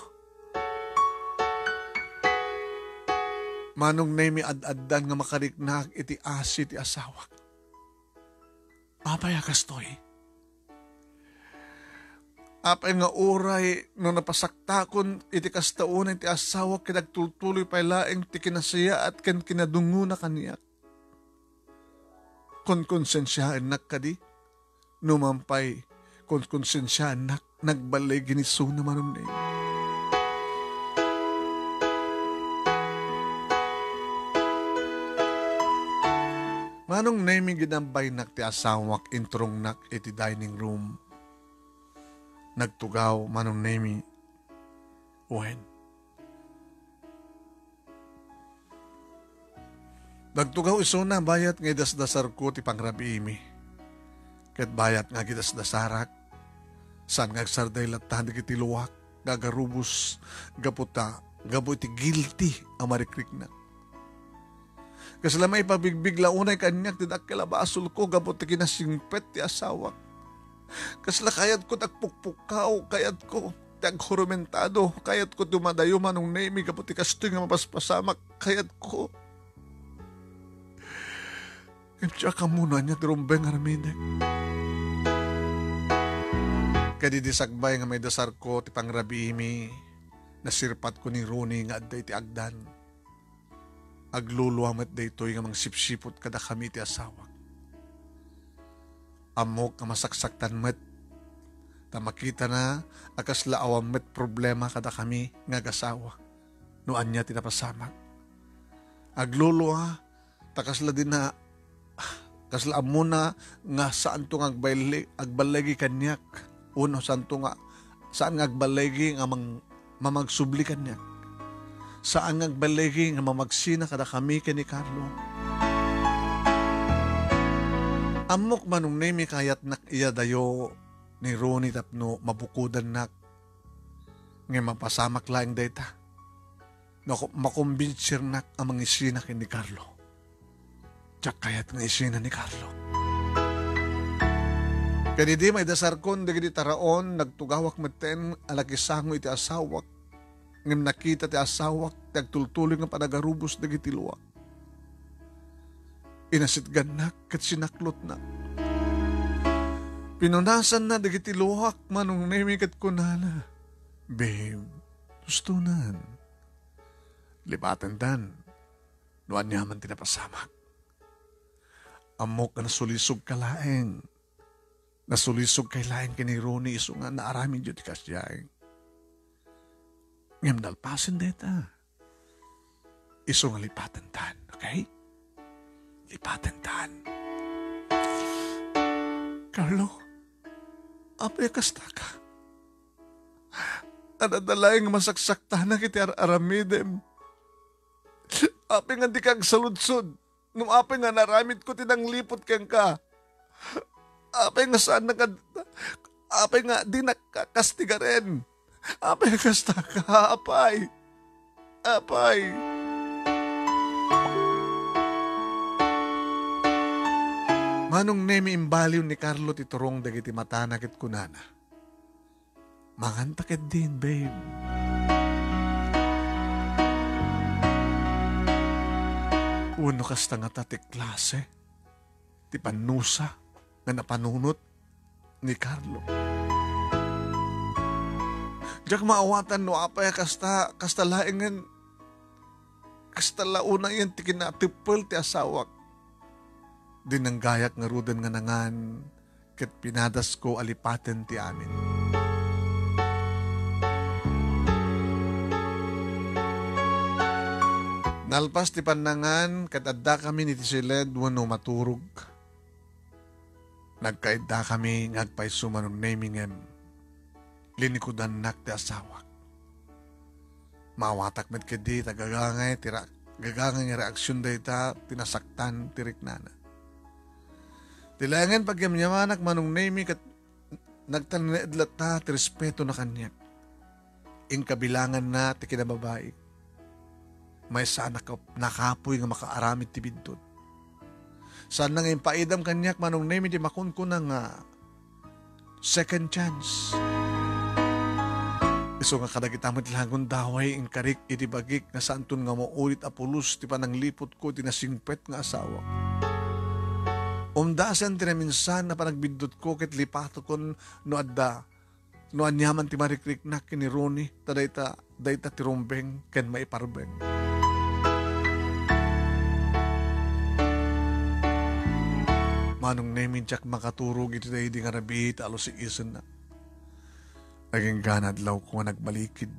Manong Nemi, ad-addan nga makariknaak iti asi ti asawak. Apay a kastoy? Apay nga uray no napasaktakon iti kasta unay ti asawak ket agtultuloy pay laeng ti kinasayaat ken kinadungona kaniak? Konkonsensiaennak kadi? No man pay, konkonsensiaennak, nagballigi ni isuna, Manong Nemi. Manong Nemi, ginambaynak ti asawak, inturongnak iti dining room. Nagtugaw, Manong Nemi. Wen. Nagtugaw isuna bayat nga idasdasarko ti pangrabiimi. Ket bayat nga agidasdasarak, saan nga agsarday latta dagiti luak nga agarubos gapu ta, gapu iti guilty a marikriknak. Kasla maipabigbig la unay kaniak ti dakkel a basolko gapu ti kinasingpet ti asawak. Kasla kayatko ti agpukpukkaw, kayatko ti aghurumentado, kayatko ti umadayo, Manong Nemi, gapu ti kastoy nga mapaspasamak, kayatko. Ngem diak ammo no ania ti rumbeng nga aramidek. Ket idi sakbay nga maidasarko ti pangrabiimi, nasirpatko ni Ronnie nga adda iti agdan. Aglulua met daytoy nga mangsipsiput kadakami ti asawak. Ammok a masaksaktan met, ta makitana a kasla awan met problema kadakami nga agasawa no ania ti napasamak. Aglulua ta kasla dina, kasla ammona nga saanto nga agballe-, agballigi kaniak, wenno saanto nga, saan nga agballigi nga mang-, mamagsubli kaniak. Saan nga agballigi nga mamagsina kadakami ken ni Carlo. Ammok, Manong Nemi, kayatnak iyadayo ni Ronnie tapno mabukodannak. Ngem mapasamak laeng dayta no makombinsirnak a mangisina ken ni Carlo. Diak kayat nga isina ni Carlo. Ken idi maidasarkon dagiti taraon, nagtugawak metten a nakisango iti asawak, ngem nakita ti asawak ti agtultuloy nga panagarubos dagiti luak. Inasitgannak ket sinaklotnak. Pinunasanna dagiti luak, Manong Nemi, ket kunana, "Babe, tustunan. Lipatentan no aniaman ti napasamak. Ammok a nasulisogka laeng. Nasulisogkay laeng ken ni Ronnie isu nga naaramidyo ti kasiaeng. Ngem nalpasen dayta. Isu nga lipatentan, okay? Lipatentan." "Carlo, apay a kastaka? Adda laeng nga masaksaktanak iti ar-aramidem. Apay nga dika agsaludsod no apay nga naaramidko ti nangliput kenka? Apay nga saan nga, apay nga dinak ka-, kastigaren? Apay a kastaka, apay? Apay?" Manong Nemi, imbaliw ni Carlo ti turong dagiti matana ket kunana, "Manganta ketdin, babe." Wenno kasta ngata ti klase ti pannusa nga napanunot ni Carlo? Diak maawatan no apay a kasta, kasta laengen, kasta la unayen ti kinateppel ti asawak. Dinenggayak ngaruden nga nangan ket pinadasko a lipaten ti amin. Nalpas ti pannangan ket addakami iti siled wenno maturog. Nagkaiddakami nga agpayso Manong Nemi ngem linikudannak ti asawak. Maawatak met ketdi ta gagangay ti ra-, gagangay nga reaksion dayta ti nasaktan ti riknana. Ti laengen pagyamyamanak Manong Nemi ket nagtalinaed latta ti respetona kaniak. Inka bilanganna ti kinababai. Maysa a naka-, nakapuy nga makaaramid ti biddut. Saanna nga impaidam kaniak Manong Nemi ti makunkuna nga second chance. Isu nga kadagita met la nga gundaway inkarik iti bagik nga saanton nga maulit a pulos ti panangliputko iti nasingpet nga asawa. Umdasen ti naminsan a panagbiddutko ket lipatokon no adda, no aniaman ti marikriknak ken ni Ronnie, ta dayta, dayta ti rumbeng ken maiparbeng. Manong Nemi, diak makaturog iti daydi nga rabii ta alusiisennak. Agingga nadlawko nga nagbalikid.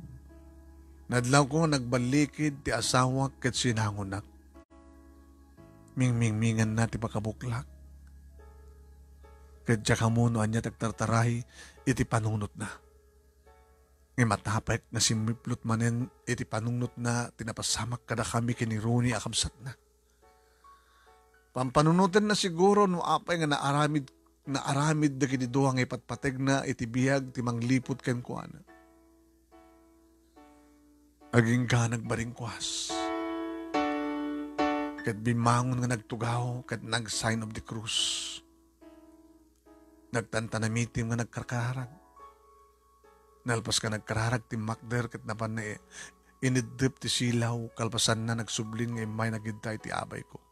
Nadlawko nga nagbalikid ti asawak ket sinangonak. Mingmingminganna ti pakabuklak. Ket diak ammo no ania ti agtartaray iti panunotna. Ngem matapek nga simmiplot manen iti panunotna ti napasamak kadakami ken ni Ronnie a kabsatna. Pampanunotenna siguro no apay nga naaramid, naaramid dagiti dua nga ipatpategna iti biag ti mangliput kenkuana. Agingga nagbaringkuas. Ket bimmangon nga nagtugaw ket nag-sign of the cross. Nagtantanamitim nga nagkarkararag. Nalpas nga nagkararag ti makder ket napanna i-, ineddep ti silaw, kalpasanna nagsublin nga immay nagidday ti abayko.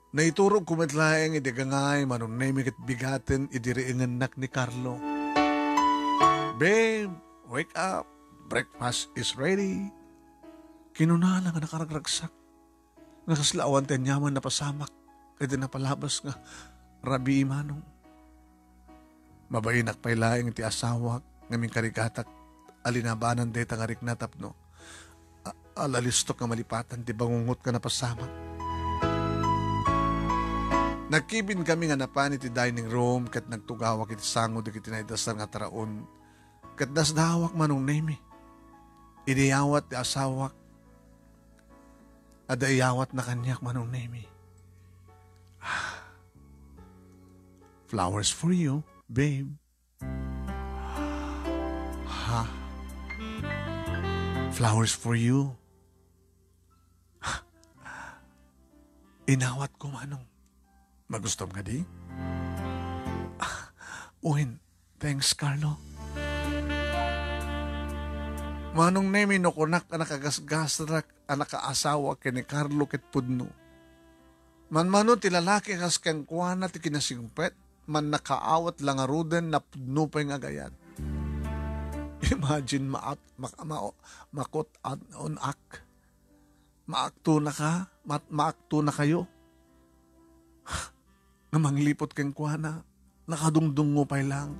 Naiturogko met laeng iti gangay, Manong Nemi, ket bigaten idi reengennak ni Carlo. "Babe, wake up. Breakfast is ready." Kinunana nga nakaragragsak. Nga kasla awan ti aniaman napasamak iti napalabas nga rabii, Manong. Mabainak pay laeng ti asawak nga minkarigatak a linabanan dayta nga rikna tapno a-, alalistok nga malipatan ti bangungot nga napasamak. Nagkibinkami nga napan iti dining room ket nagtugawak iti sango dagiti naidasar nga taraon. Ket nasdaawak, Manong Nemi. Idi iyawat ti asawak, adda iyawatna kaniak, Manong Nemi. "Flowers for you, babe." Ha? "Flowers for you." Inawatko, Manong. Magustom kadi? Ah, wen, thanks, Carlo. Manong Nemi, no kunak a nakagasgasrak a nakaasawa ken ni Carlo ket pudno. Manmano ti lalaki a kas kenkuana ti kinasingpet, mannakaawat la ngaruden, napudno pay nga agayat. Imagine, maat-, mak-, ma-, makut-, an-, un-ak. Maaktonaka, mat-, maaktonakayo. Nga mangliput kenkuana, nakadungdungngo pay lang.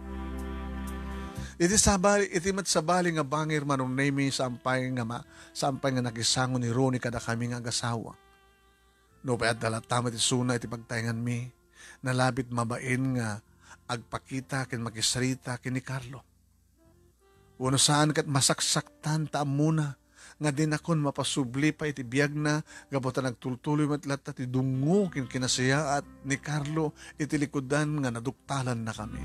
Iti sabali, iti met sabali nga bangir, Manong Nemi, saan pay nga ma-, saan pay nga nakisango ni Ronnie kadakami nga agasawa. Nupay adda latta met isuna iti pagtaenganmi, nalabit mabain nga agpakita ken makisarita ken ni Carlo. Wenno saan ket masaksaktan ta ammona nga dinakon mapasubli pay iti biagna gapu ta nagtultuloy met latta ti dungngo ken kinasayaat ni Carlo iti likudan nga naduktalannakami.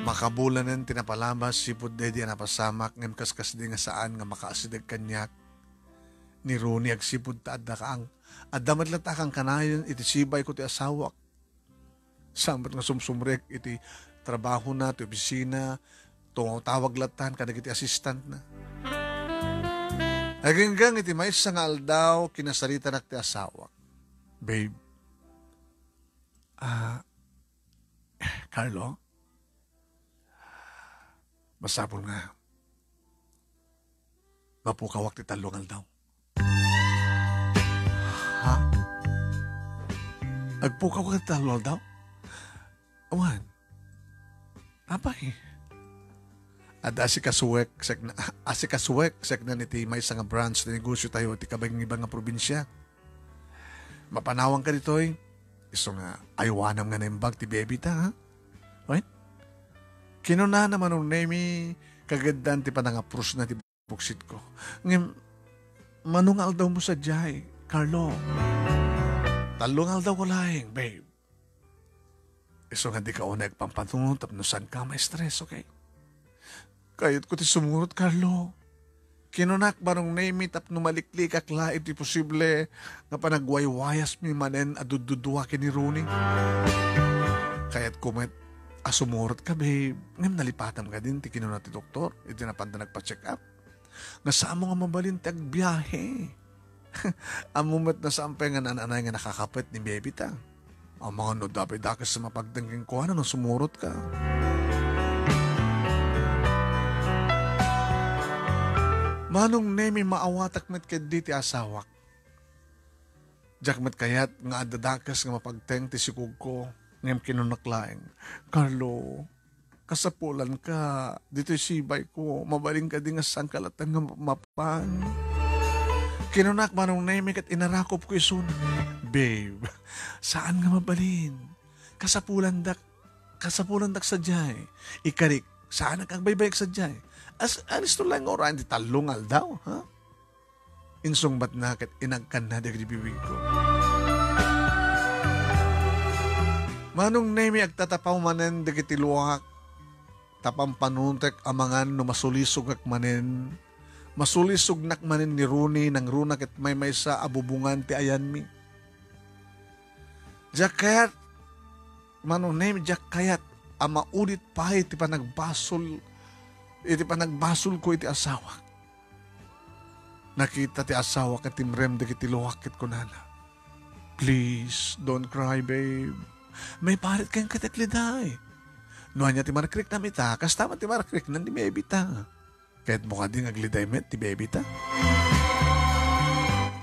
Makabulanen ti napalabas sipud daydi a napasamak ngem kaskasdi nga saan nga makaasideg kaniak ni Ronnie agsipud ta adda kaang-, adda met latta a kankanayon iti sibayko ti asawak. Saan met nga sumsumrek iti trabahona, ti opisina, Tumawag lattan kadagiti assistantna. Aginggang iti maysa nga aldaw, kinasaritanak ti asawak. Babe, ah, Carlo, masapul nga mapukawak ti tallo nga aldaw. Ha? Agpukawak ti tallo nga aldaw? Awan. Apay? Adda asikasuek, sek-, asikasuek, sek-, na iti maysa nga branch ti negosyo tayo iti kabangiban nga probinsia. Mapanawanka ditoy? Isu nga, aywanam nga naimbag ti baby ta, ha? Wen? Kinunana Manong Nemi, kagiddan ti panangaprosna ti buksitko. Ngem, mano nga aldaw mo sadiay, Carlo? Tallo nga aldaw ko laeng, babe. Isu nga di ka unay agpampanunot tapno saan ka ma-stress, okay? Kayatko ti sumurot, Carlo. Kinunak Manong Nemi tapno maliklikak la iti posible nga panagwaywayasmi manen a dududua ken ni Ronnie. Kayatko met a sumurot ka, babe. Ngem nalipatam kadin ti kinuna ti doktor iti napanda nagpa-check up. Nga saan mo nga mabalin ti agbiahe. Ammo met no saan pay nga naan-anay nga nakakapet ni baby ta. Amangan no adda pay dakes a mapagteng kenkuana no sumurot ka. Manong Nemi, maawatak met ketdi ti asawak. Diak met kayat nga adda dakes nga mapagteng ti sikogko, ngem kinunak laeng, Carlo, kasapulanka, ditoy sibayko, mabalin kadi nga saanka latta nga mapan. Kinunak Manong Nemi ket inarakopko isuna. Babe, saan nga mabalin. Kasapulandak, kasapulandak sadiay. Ikarik, saanak agbaybayag sadiay. As, alis to lang oran ti tallo nga aldaw, ha? Insungbatna ket inagkanna dagiti bigbigko. Manong Nemi, agtatapaw manen dagiti luak, ta pampanuntek amangan no masulisogak manen, masulisognak manen ni Ronnie nangruna ket maymaysa a bubongan ti ayanmi. Diak kayat, Manong Nemi, diak kayat a maudit pay ti panagbasol, iti panagbasolko iti asawak. Nakita ti asawak nga timrem dagiti luak ket kunana, "Please, don't cry, babe. Maiparit kenka ti agliday. No ania ti markriknam ita, kasta met ti markriknam ni baby ta." Kayatmo kadi nga agliday met ti baby ta?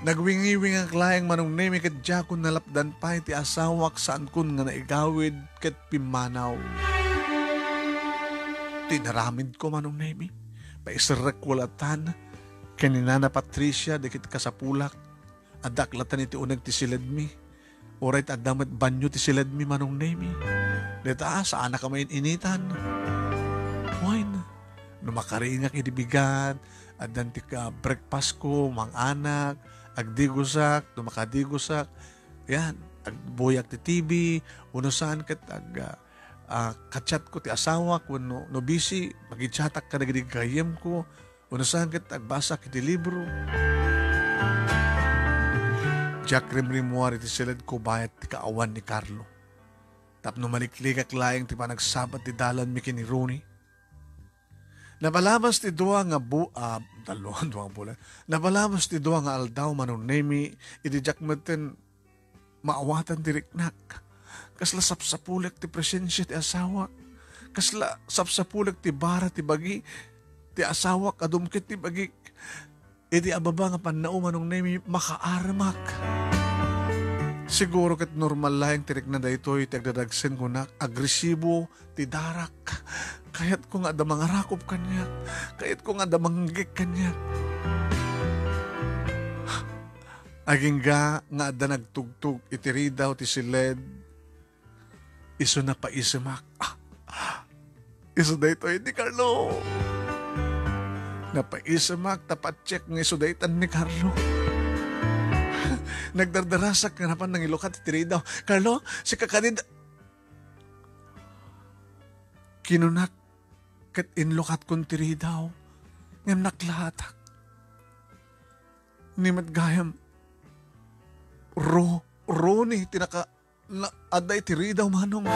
Nagwingiwingak laeng Manong Nemi ket diakon nalapdan pay ti asawak, saankon nga naigawid ket pimmanaw. Ti inaramidko, Manong Nemi, paiserrekko latan ken ni Nana Patricia dagiti kasapulak. Addak latan iti uneg ti siledmi. Uray ta adda met banio ti siledmi, Manong Nemi. Dayta, saanak a main-initan. Wen, no makaringak idi bigat, addan ti ka-, breakfastko, manganak, agdigosak, no makadigosak. Yan, agbuyak ti T V, wenno saan ket ag-, ah, ah, ka-chatko ti asawak, wenno no busy, magi-chatak kadagidi gayyemko. Wenno saan ket agbasak iti libro. Diak rimrimmuar iti siledko bayat ti kaawan ni Carlo. Tapno maliklikak laeng ti panagsabat ti dalanmi ken ni Ronnie. Napalabas ti dua nga bu-, ah, tallo, dua nga bulan. Napalabas ti dua nga aldaw, Manong Nemi, idi diak metten maawatan ti riknak. Kasla sapsapulek ti presensia ti asawak. Kasla sapsapulek ti bara ti bagi ti asawak a dumket ti bagik. Iti ababa nga pannao, Manong Nemi, makaaremak. Siguro ket normal laeng ti rikna daytoy ti agdadagsen kunak, agresibo ti darak. Kayatko nga adda mangarakop kaniak. Kayatko nga adda manggeg kaniak. Agingga nga adda nagtugtog iti ridaw ti siled, isu napaisemak. Ah, isu daytoy ni Carlo. Napaisemak ta patchek nga isu daytan ni Carlo. Nagdardarasak nga napan nangilukat iti ridaw. "Carlo, sika kadin?" Kinunak ket inlukatkon ti ridaw, ngem naklaatak. Ni met gayam, Ro-, Ronnie ti naka-, na-, adda iti ridaw, Manong.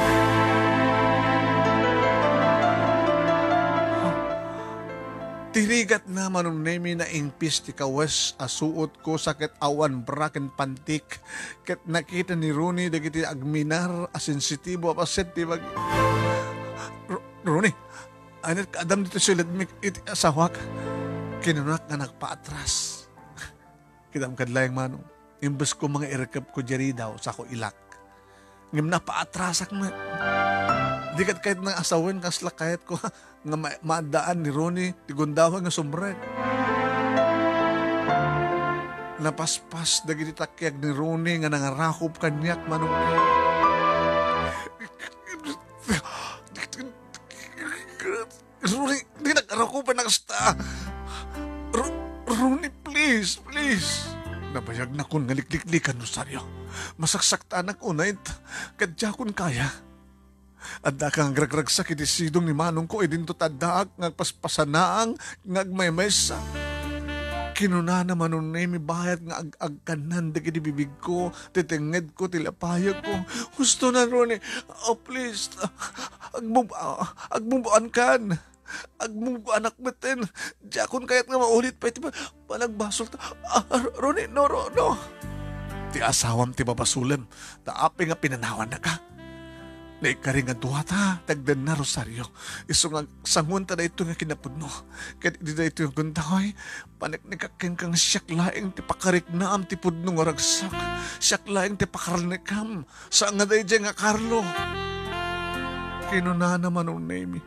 Ti rigatna, Manong Nemi, naingpis ti kawes a suotko sa ket awan bra ken pantik. Ket nakita ni Ronnie dagiti agminar a sensitibo a paset ti bagi. "Ro-, Ronnie, ania ti kaadam ditoy siledmi iti asawak?" kinunak nga nagpaatras. Kitaem kad laeng, Manong. Imbes ko nga irekepko diay ridaw, sako ilak. Ngem napaatrasak met. Di kad kayat nga asawen, kasla kayatko nga ma-, maaddaan ni Ronnie ti gundaway nga sumrek. Napaspas dagiti takiag ni Ronnie nga nangarakop kaniak, Manong. Ronnie, di nagarakupan a kasta. Ro-, Ronnie, please, please. Nabayagnakon nga likliklikan, Rosario. Masaksaktanak unay, ket diakon kaya. Addaka nga agragragsak iti sidong ni manongko idinto ta addaak nga agpaspasanaang nga agmaymaysa. Kinunana, Manong Nemi, bayat nga ag-agkannan dagiti bibigko, ti tengngedko, ti lapayagko. Husto na, Ronnie. Oh, please. Agmub-, ah, agmubuankan. Agmungguanak metten. Diakon kayat nga maulit pay ti pa-, panagbasolta. Ah, ah, Ronnie, no, Ro-, no. Ti asawam ti babasolem. Ta apay nga pinanawannaka? Naikari nga duata, tagdanna, Rosario. Isu nga sanguanta daytoy nga kinapudno. Ket idi daytoy nga gundaway, paneknekak kenka nga siak laeng ti pakariknaam ti pudno nga ragsak. Siak laeng ti pakarnekam. Saan nga daydiay nga Carlo. Kinunana, Manong Nemi.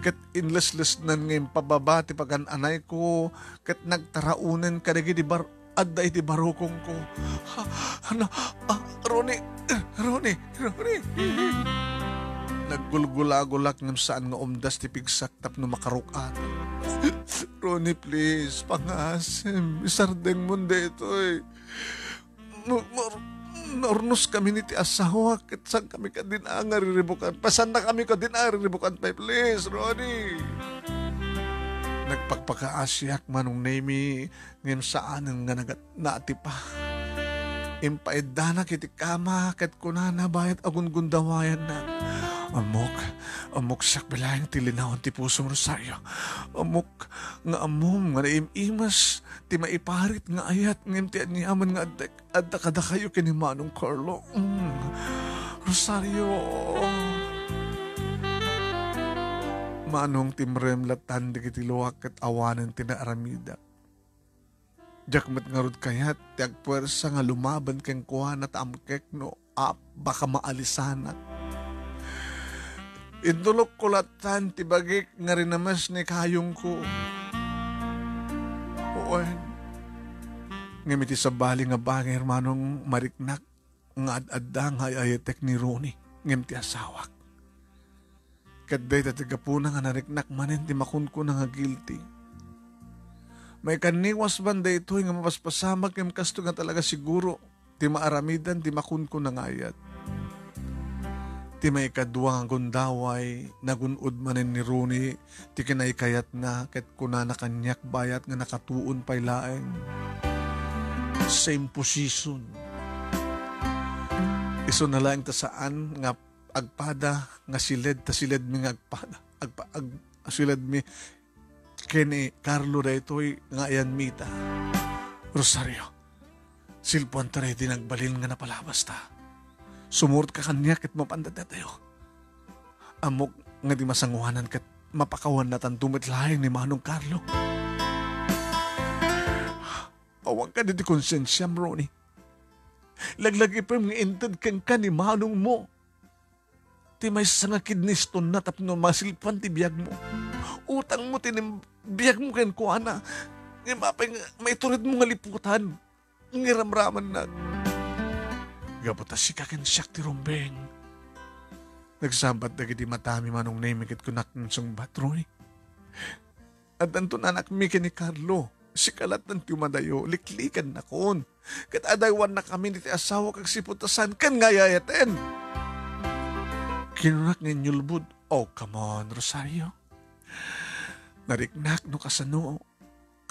Ket inleslesnan nga impababa ti pagan-anayko, ket nagtaraonen kadagiti bar-, adda iti barukongko. Ha, ano, ah, Ronnie, Ronnie, Ronnie. Naggulgulagulak ngem saan nga umdas ti pigsak tapno makaruk-at. Ronnie, please, pangasim, isardengmon daytoy. Mu-, mur-, naurnoskami ni ti asawak, ket saankami kadin a nga riribukan. Pasannakami kadin a riribukan pay, please, Ronnie. Nagpakpakaasiak, Manong Nemi, ngem saanen nga nagat-, naatipa. Impaiddanak iti kama, ket kunana bayat a gungundawayannak. Ammok, ammok siak bilaeng ti linaon ti pusom, Rosario. Ammok nga ammom nga naim-imas ti maiparit nga ayat ngem ti aniaman nga adda, adda kadakayo ken ni Manong Carlo. Mm. Rosario. Manong, timrem latan dagiti luak ket awanen ti naaramidak. Diak met ngarud kayat ti agpuersa nga lumaben kenkuana ta amkek no a-, baka maalisanak. Intulokko latan ti bagik nga rinames ni kayongko. Wen. Ngem iti sabali nga bagay, Manong, mariknak nga ad-adda nga ay-ayatek ni Ronnie, ngem ti asawak. Ket dayta ti gapuna nga nariknak manen ti makunkuna nga guilty. Maikanniwas man daytoy nga mapaspasamak ngem kasto nga talaga siguro ti maaramidan ti makunkuna nga ayat. Ti maikadua nga gundaway, nagun-od manen ni Ronnie ti kinaykayatna ket kunana kaniak bayat nga nakatuon pay laeng. Same position. Isuna laeng ta saan nga agpada nga siled ta siledmi nga agpada. Agpa-, ag-, siledmi ken ni Carlo daytoy nga ayanmi ita. Rosario, silpuanta daydi nagbalin nga napalabasta. Sumurot ka kaniak ket mapanda datayo. Ammok nga di masanguanan ket mapakawannatanto met laeng ni Manong Carlo. Awan kadi ti konsensiam, Ronnie. Laglagipem nga inted kenka ni manongmo. Ti maysa nga kidnistonna tapno masilpan ti biagmo. Utangmo ti nim-, biagmo kenkuana. Ngem apay nga maituredmo nga liputan? Ngiramramannak. Gapu ta sika ken siak ti rumbeng. Nagsabat dagiti matami, Manong Nemi, ket kunak nga sungbat, Ronnie. Addanto nanakmi ken ni Carlo. Sika lattan ti umadayo, liklikannakon. Ket adaywannakami iti asawak agsipud ta saan ken nga ay-ayaten. Kinunak nga inyulbod, "Oh, come on, Rosario. Nariknak no kasano.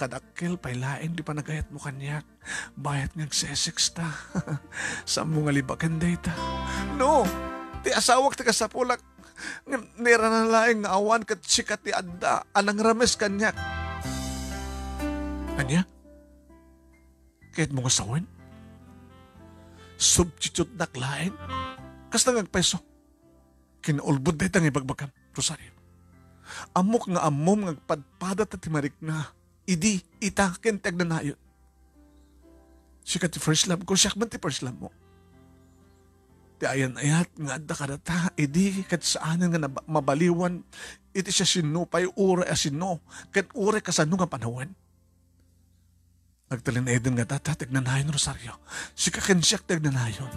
Kadakkel pay laeng ti panagayatmo kaniak. Bayat nga agsesex ta. Saanmo nga libaken dayta?" "No! Ti asawak ti kasapulak. Ngem nairana laeng nga awan ket sika ti adda a nangrames kaniak. Ania? Kayatmo nga sawen? Substitutenak laeng? Kasta nga agpayso. Kinaulbod dayta nga ibagbagam, Rosario. Ammok nga ammom nga agpadpadata ti marikna. Idi, ita, ken ti agnanayon. Sika ti first love ko, siak man ti first love mo. Ti ayan-ayat nga adda kadata, idi ket saanen nga naba-, mabaliwan iti siasino pay uray a sino, ket uray kasano nga panawen. Agtalinaeden nga data ti agnanayon, Rosario. Sika ken siak ti agnanayon.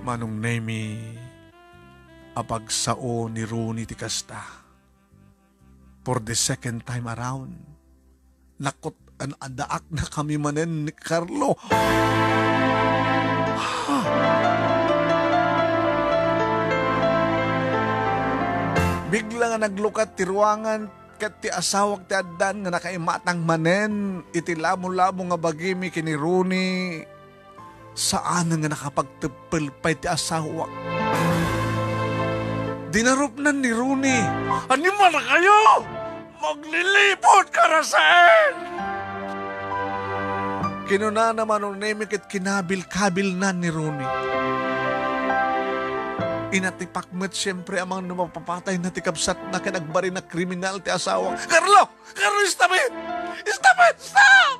Manong Nemi, apagsao ni Rooney ti kasta. For the second time around, nakut-, an-, addaaknakami manen ni Carlo. Bigla nga naglukat ti ruangan, ket ti asawak ti addan nga nakaimatang manen iti lamo-lamo nga bagimi ken ni Rooney. Saan nga nakapagteppel pay ti asawak. Dinarupnan ni Rooney. Animal kayo! Maglilipot ka, Rasael! Kinunana Manong Nemi ket kinabil-kabilnan ni Rooney. Inatipak met siempre a mano mapapatayna ti kabsatna ken agbarina kriminal ti asawak. Carlo! Carlo, stop it! Stop it! Stop!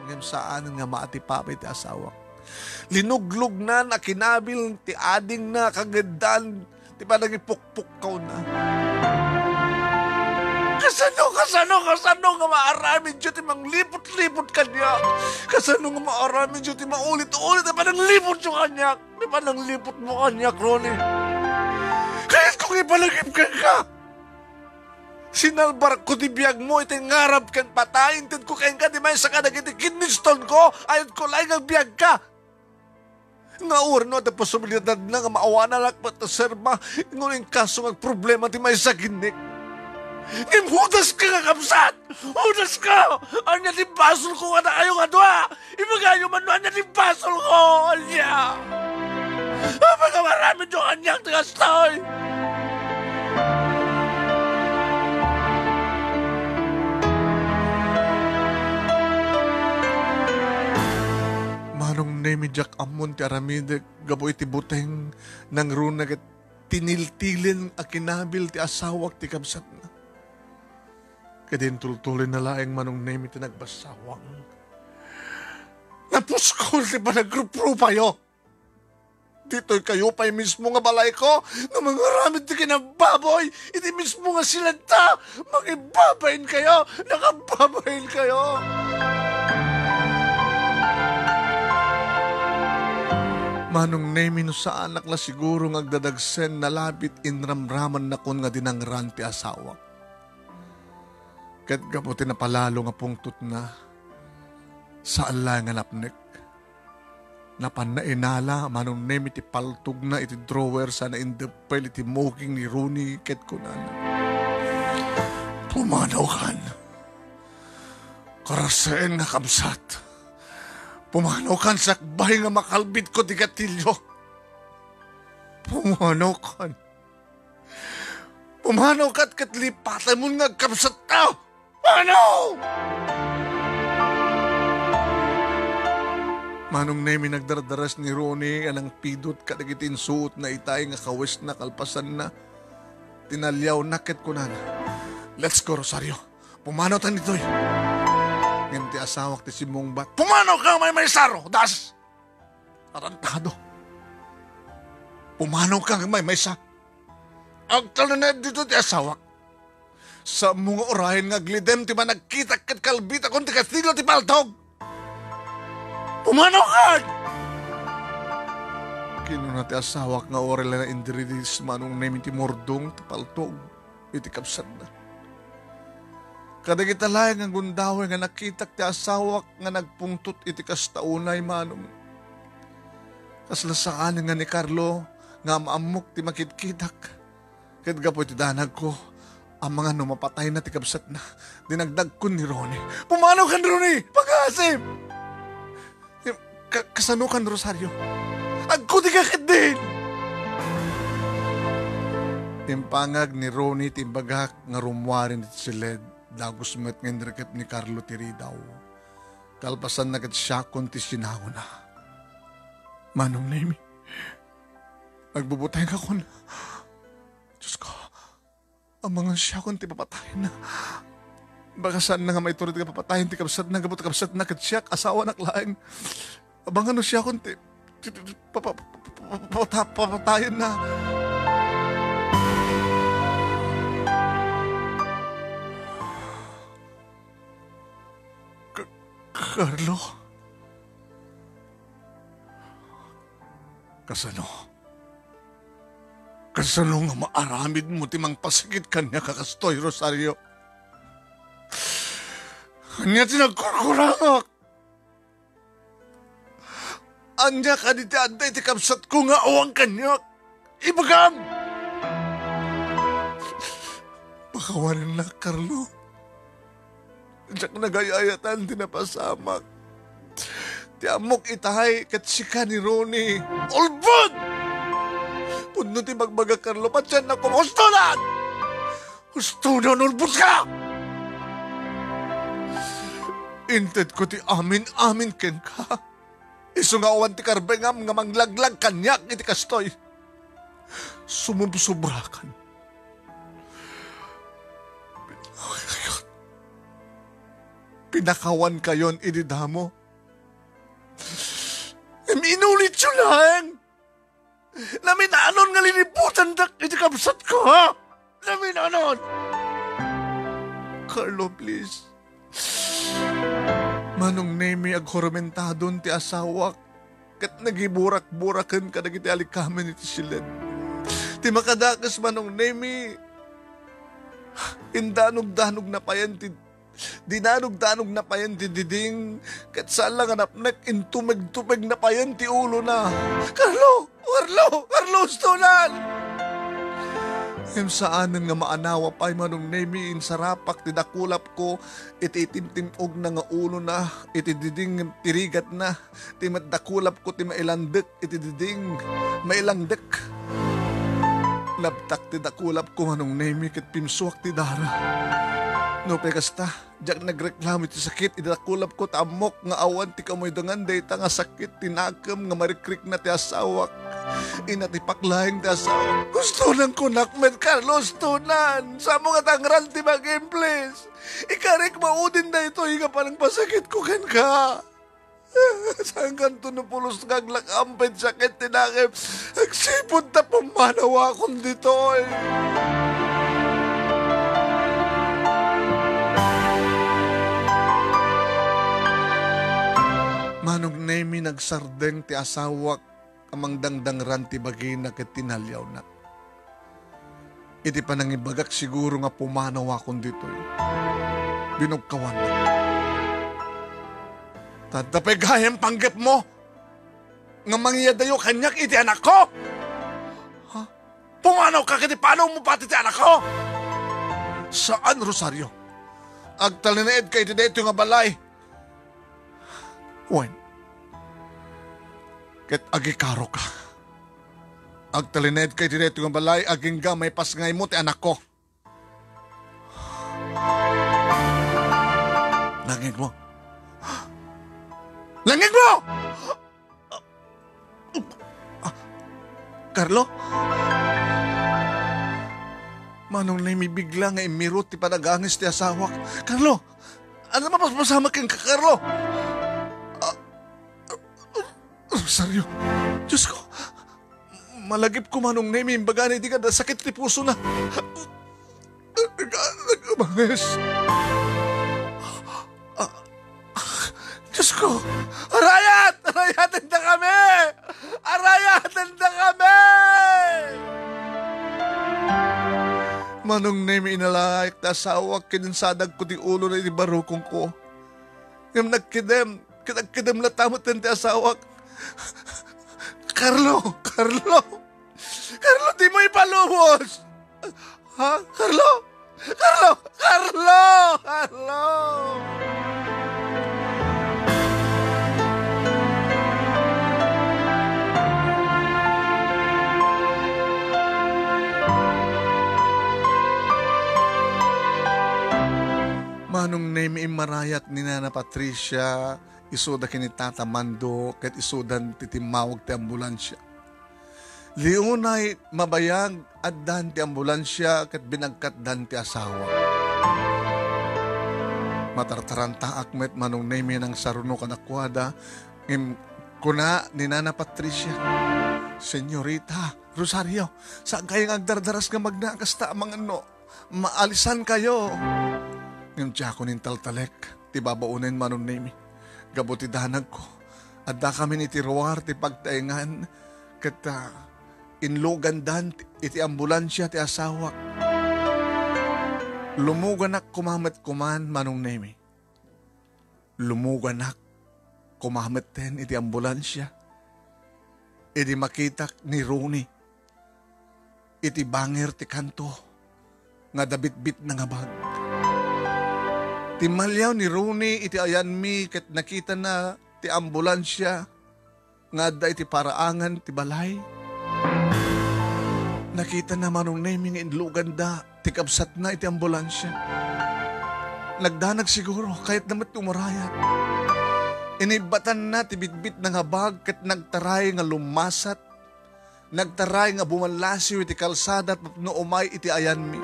Ngem saan nga maatipak pay ti asawak. Linuglognan a kinabil ti adingna kangeddan ti panangipukpukkawna. Kasano, kasano, kasano nga maaramidyo ti mangliput-liput kaniak? Kasano nga maaramidyo ti maulit-ulit a panangliputyo kaniak? Ti panangliputmo kaniak, Rooney. Kayatko nga ipalagip kenka. Sinalbarko ti biagmo iti ngarab ken patay. Intedko kenka ti maysa kadagiti kidney stone ko. Ayatko laeng nga agbiagka. Nga uray no adda posibilidadna nga maawananak met ti serba, ngem inkaso nga agproblema ti maysa a kinnik. Ngem hudaska nga kabsat! Hudaska! Ania ti basolko kadakayo nga dua? Ibagayo man no ania ti basolko! Ania? Apay nga maaramidyo kaniak ti kastoy? Manong Nemi, diak ammon ti aramidek gapu iti buteng, nangruna ket tiniltilen a kinabil ti asawak ti kabsatna. Ket intultuloyna laeng Manong Nemi ti nagbassawang. Napuskol ti panagruprupayo. Ditoy kayo pay mismo nga balayko nga mangaramid ti kinababoy iti mismo nga silanta. Mangibabain kayo, nakababain kayo. Manong Nemi, no saanak la siguro nga agdadagsen, nalabit, inramramannakon nga dinangran ti asawak. Ket gapu ti napalalo nga pungtotna, saan la nga napnek. Napanna inala Manong Nemi ti paltogna iti drawer sana indeppel iti muging ni Rooney ket kunana, "Pumanawkan, karaseen nga kabsat. Pumanawkan sakbay nga makalbitko ti gatilyo. Pumanawkan. Pumanawkan ket lipatemon nga agkabsatta." Ano? Manong Nemi, nagdardaras ni Rooney a nangpidot kadagiti insuotna itay nga kawesna kalpasanna. Tinaliawna ket kunana, "Let's go, Rosario. Pumanawtan ditoy." Ngem ti asawak ti simmungbat, "Pumanawka maymaysa, Rodas! Tarantado! Pumanawka maymaysa!" Agtalinaed ditoy ti asawak. Saanmo nga urayen nga aglidem ti panagkitak ket kalbitakon ti kastilyo ti paltog? Pumanawkan! Kinuna ti asawak nga uray la naindiridis Manong Nemi ti murdong ti paltog iti kabsatna. Kadagita laeng nga gundaway nga nakitak ti asawak nga nagpungtot iti kasta unay, Manong. Kasla saan nga ni Carlo nga am-ammok ti makitkitak. Ket gapu iti danagko, amangan no mapatayna ti kabsatna, dinagdagkon ni Rooney. "Pumanaw kan, Rooney! Pagaasim!" "Ka-, kasano kan, Rosario?" "Agkudika ketdin!" Impangag ni Ronnie ti imbagak nga rummuaren iti siled, dagus met nga inrikep ni Carlo ti ridaw. Kalpasanna ket siakon ti sinangona. Manong Nemi, agbubutengakon. Diyos ko, amangan siakon ti papatayenna. Baka saanna nga maitured nga papatayen ti kabsatna, gapu ta kabsatna ket siak, asawanak laeng. Amangan no siakon ti, ti, ti, ti, papa-, papa-, papa-, papatayenna. Ka-, Carlo? Kasano? Kasano nga maaramidmo ti mangpasakit kaniak a kastoy, Rosario? Ania ti nagkurkurangak? Ania kadi ti adda iti kabsatko nga awan kaniak? Ibagam! Pakawanennak, Carlo. Diak nagayayatan ti napasamak. Ti ammok itay ket sika ni Ronnie. Ulbod! Pudno ti bagbaga, Carlo. Patiennak koma. Hustonan! Hustonan, ulbod ka! Intedko ti amin-amin kenka. Isu nga awan ti karbengam nga manglaglag kaniak iti kastoy. Sumubsobrakan. Pinakawankayon idi damo. Ngem inulityo laeng. Naminanon nga linibutandak iti kabsatko, ha? Naminanon! Carlo, please. Manong Nemi, aghurumentadon ti asawak ket nagiburak-buraken kadagiti alikamen iti siled. Ti makadakes, Manong Nemi, indanogdanogna payen ti Dinanogdanogna payen ti diding, ket saan la nga napnek, intumegtumegna payen ti ulona. Carlo! Carlo! Carlo, hustonan! Ngem saanen nga maanawa pay, Manong Nemi, insarapak ti dakulapko iti itimtim-ogna nga ulona, iti diding ngem ti rigatna. Ti met dakulapko ti mailandek iti diding, mailangdek. Nabtak ti dakulapko, Manong Nemi, ket pimsuak ti dara. Nupay kasta, diak nagreklamo iti sakit iti dakulapko ta ammok nga awan ti kaumuydangan dayta nga sakit ti nakem nga marikrikna ti asawak. Inatipak laeng ti asawak. Hustonan kunak met, Carlo, hustonan! Saanmo nga tangran ti bagim, please! Ikarik maudin daytoy nga panangpasakitko kenka. Saankanto no pulos nga aglakam pay sakit ti nakem? Agsipud ta pumanawakon ditoy. Manong Nemi, nagsardeng ti asawak a mangdangdangran ti bagina ket tinaliawnak. Iti panangibagak siguro nga pumanawakon ditoy, binugkawannak. Ta adda pay gayam panggepmo nga mangiyadayo kaniak iti anakko? Ha? Pumanawka ket ipanawmo pay ti anakko? Saan, Rosario. Agtalinaedka iti daytoy nga balay. Wen, ket agikaroka. Agtalinaedka iti daytoy nga balay agingga maipasngaymo ti anakko. Nangngegmo? Nangngegmo? Ah, Carlo? Manong Nemi, bigla nga immirot ti panagangis ti asawak. Carlo! Ania mapaspasamak kenka, Carlo? Ah, Rosario, Diyos ko, malagipko, Manong Nemi, imbagana idi nga adda sakit ti pusona. Nag-, nagabangis. Ah, Diyos ko, arayat! Arayatendakami! Arayatendakami! Manong Nemi, inalaek ti asawak ken insadagko ti ulona iti barukongko. Ngem nagkidem, ket nagkidem latta met ti asawak. Carlo! Carlo! Carlo, dimo ipalubos! Ha? Carlo! Carlo! Carlo! Carlo! Nemi immarayat ni Nana Patricia, isuda ken ni Tata Mando, ket isudan ti timmawag ti ambulansia. Liunay mabayag, addan ti ambulansia ket binagkatdan ti asawa. Matartarantaak met, Manong Nemi, nangsaruno kadakuada, ngem kuna ni Nana Patricia, "Senyorita Rosario, saankayo nga agdardaras nga magnakas ta amangan no maalisankayo." Ngem diakon intaltalek ti babaonen, Manong Nemi. Gapu ti danagko, addakamin iti ruar ti pagtaengan ket, ah, inlugandan iti ambulansia ti asawak. Lumuganak koma met koman, Manong Nemi. Lumuganak koma metten iti ambulansia idi makitak ni Ronnie iti bangir ti kanto nga adda bitbitna nga bag. Timmaliaw ni Ronnie iti ayanmi ket nakitana ti ambulansia nga adda iti paraangan ti balay. Nakitana, Manong Nemi, nga inluganda ti kabsatna iti ambulansia. Nagdanag siguro, kayatna met ti umarayat. Inibbatanna ti bitbitna nga bag ket nagtaray nga lummasat. Nagtaray nga bumallasiw iti kalsada tapno umay iti ayanmi.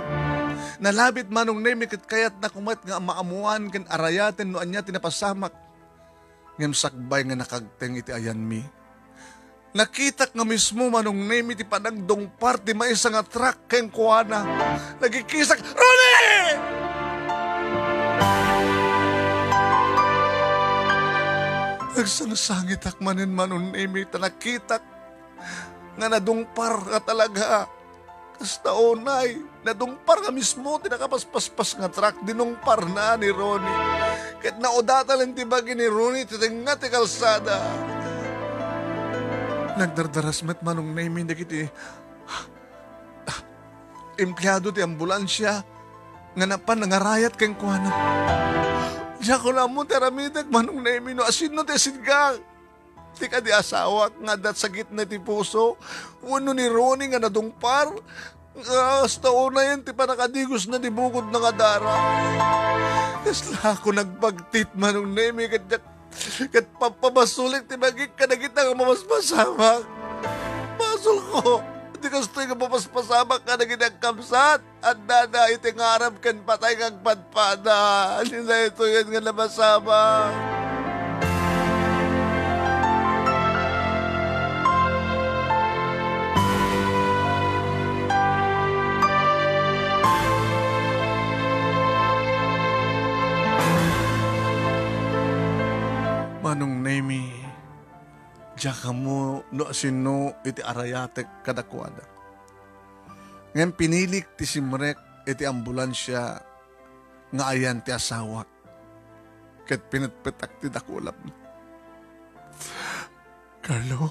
Nalabit, Manong Nemi, ket kayatnako met nga maamuan ken arayaten no ania ti napasamak. Ngem sakbay nga nakagteng iti ayanmi, nakitak nga mismo, Manong Nemi, ti panagdungpar ti maysa nga truck kenkuana. Nagikisak, "Ronnie!" Nagsangsangitak manen, Manong Nemi, ta nakitak nga nadungpar nga talaga. Kasta unay, nadungpar nga mismo ti nakapaspaspas nga truck, dinungparna ni Ronnie. Ket naudatan ti bagi ni Ronnie ti tengnga ti kalsada. Nagdardaras met, Manong Nemi, dagiti empleado ti ambulansia nga napan nangarayat kenkuana. Diakon ammo ti aramidek, Manong Nemi, no asino ti asidgak. Ti kadi asawak nga adda sakitna ti puso, wenno ni Ronnie nga nadungpar, nga kasta unayen ti pannakadigosna ti bukodna nga dara. Kaslako nagpagtit, Manong Nemi, ket diak, ket pampabasolik ti bagik kadagita nga mapaspasamak. Basolko, ti kastoy nga mapaspasamak kadagiti agkabsat. Addada iti ngarem ken patay nga agpadpada. Ania daytoyen nga napasamak? Manong Nemi, diak ammo no asino iti arayatek kadakuada. Ngem pinilik ti simrek iti ambulansia nga ayan ti asawak, ket pinetpetak ti dakulapna. "Carlo,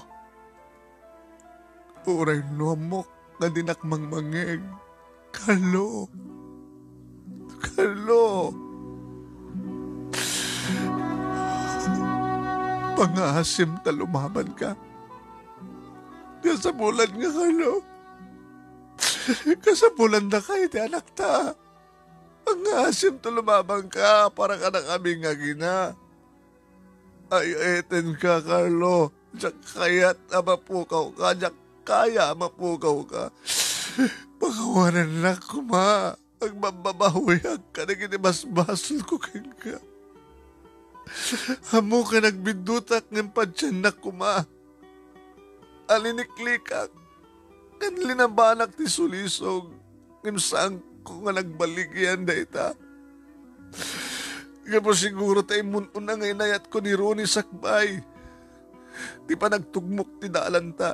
uray no ammok nga dinak mangmangeg, Carlo, Carlo, pangngaasim ta lumabanka. Kasapulanka, Carlo. Kasapulanda kay ti anakta. Pangngaasim ta lumabanka para kadakami nga agina. Ay-ayetenka, Carlo. Diak kayat a mapukawka. Diak kaya a mapukawka. Pakawanennak koma. Agbabbabawiak kadagiti basbasolko kenka. Ammok nga nagbiddutak ngem padiannak koma. Aliniklikak ken linabanak ti sulisog, ngem saanko nga nagbaligian dayta. Gapu siguro ta immun-una nga inayatko ni Ronnie sakbay ti panagtugmok ti dalanta.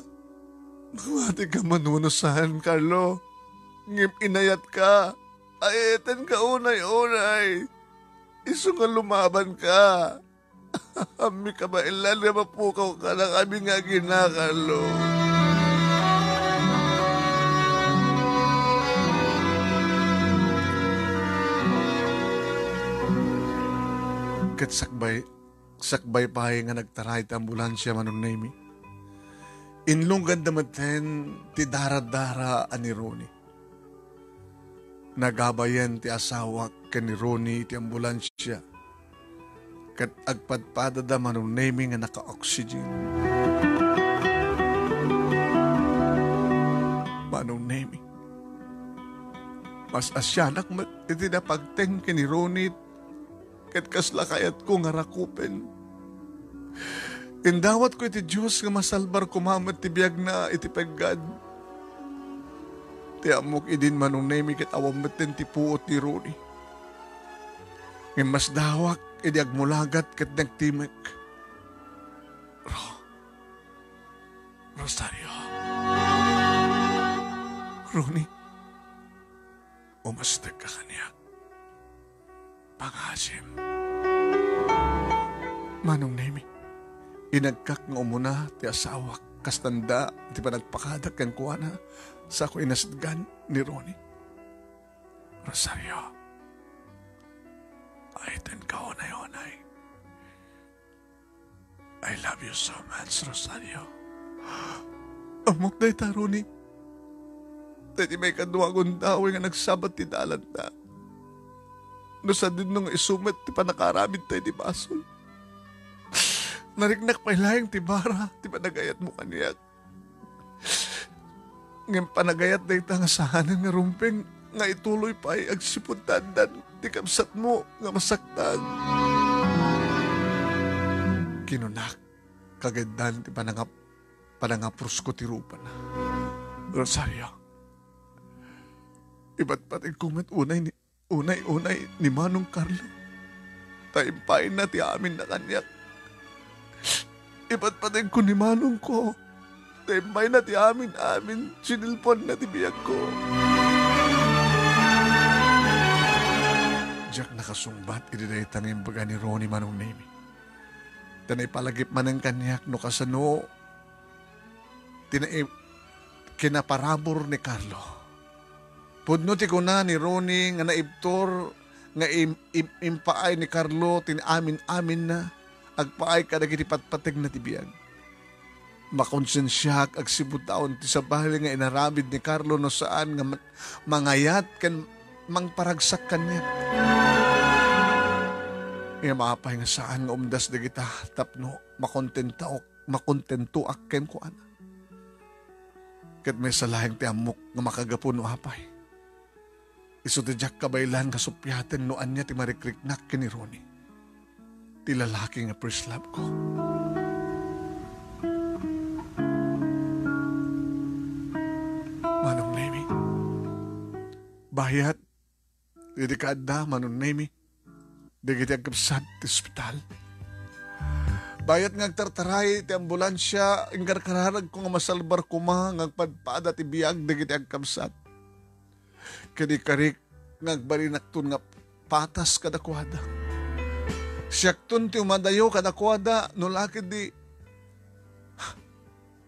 Mamatika man wenno saan, Carlo, ngem inayatka. Ay-ayetenka unay-unay. Isu nga lumabanka. Ammika maillan nga mapukawka kadakami nga agina, Carlo. Ket sakbay, sakbay pay nga nagtaray ti ambulansia, Manong Nemi. Inluganda metten ti daradara a ni Ronnie. Nagabayen ti asawak ken ni Ronnie iti ambulansia. ket agpadpadada Manong Nemi nga naka-oxygen. Manong Nemi, mas-asianak met iti napagteng ken ni Ronnie ket kasla kayatko nga rakupen. Indawatko iti Dios nga masalbar koma met ti biagna iti pegga. Ti ammok idin Manong Nemi ket awan metten ti puot ni Ronnie. Ngem masdawak idi agmulagat ket nagtimek. Ro-, Rosario. Ronnie, umastekka kaniak. Pangasim. Manong Nemi, inagkak nga umuna ti asawak, kastanda ti panagpakada kenkuana, sako inasdgan ni Ronnie. Rosario, aytenka unay-unay. I love you so much, Rosario. Ammok dayta, Ronnie. Daydi maikadua a gundaway nga nagsabat ti dalanta. No sadino nga isu met ti pannakaaramidta iti basol. Nariknak pay laeng ti bara ti panagayatmo kaniak. Ngem panagayat dayta nga saanen nga rumbeng nga ituloy pay agsipud ta addan ti kabsatmo nga masaktan. Kinunak, kageddan ti panangap-, panangapusko ti rupana. Rosario, ipatpategko met unay ni, unay-unay ni Manong Carlo. Ta impaayna ti amin a kaniak. Ipatpategko ni Manongko. Ta impaayna ti amin-amin. Sinilponna ti biagko. Diak nakasungbat iti dayta nga imbaga ni Ronnie, Manong Nemi. Ta naipalagip manen kaniak no kasano ti nai-, kinaparabur ni Carlo. Pudno ti kuna ni Ronnie nga naibtur nga im-, im-, impaay ni Carlo ti amin-aminna agpaay kadagiti patpategna ti biag. Makonsensiaak agsipud ta awan ti sabali nga inaramid ni Carlo no saan nga ma-, mangayat ken mangparagsak kaniak. Ngem apay nga saan nga umdas dagita tapno makontentaok, makontentoak kenkuana. Ket maysa laeng ti ammok nga makagapu no apay. Isu ti diak kabaelan nga suppiaten no ania ti marikriknak ken ni Ronnie, ti lalaki nga first love ko. Manong Nemi, bayat, idi kaadda, Manong Nemi, dagiti agkabsat ti ospital. Bayat nga agtartaray ti ambulansia, inkarkararagko nga masalbar koma nga agpadpada ti biag dagiti agkabsat. Ket ikarik nga agbalinakton nga patas kadakuada. Siakton ti umadayo kadakuada, no la ketdi,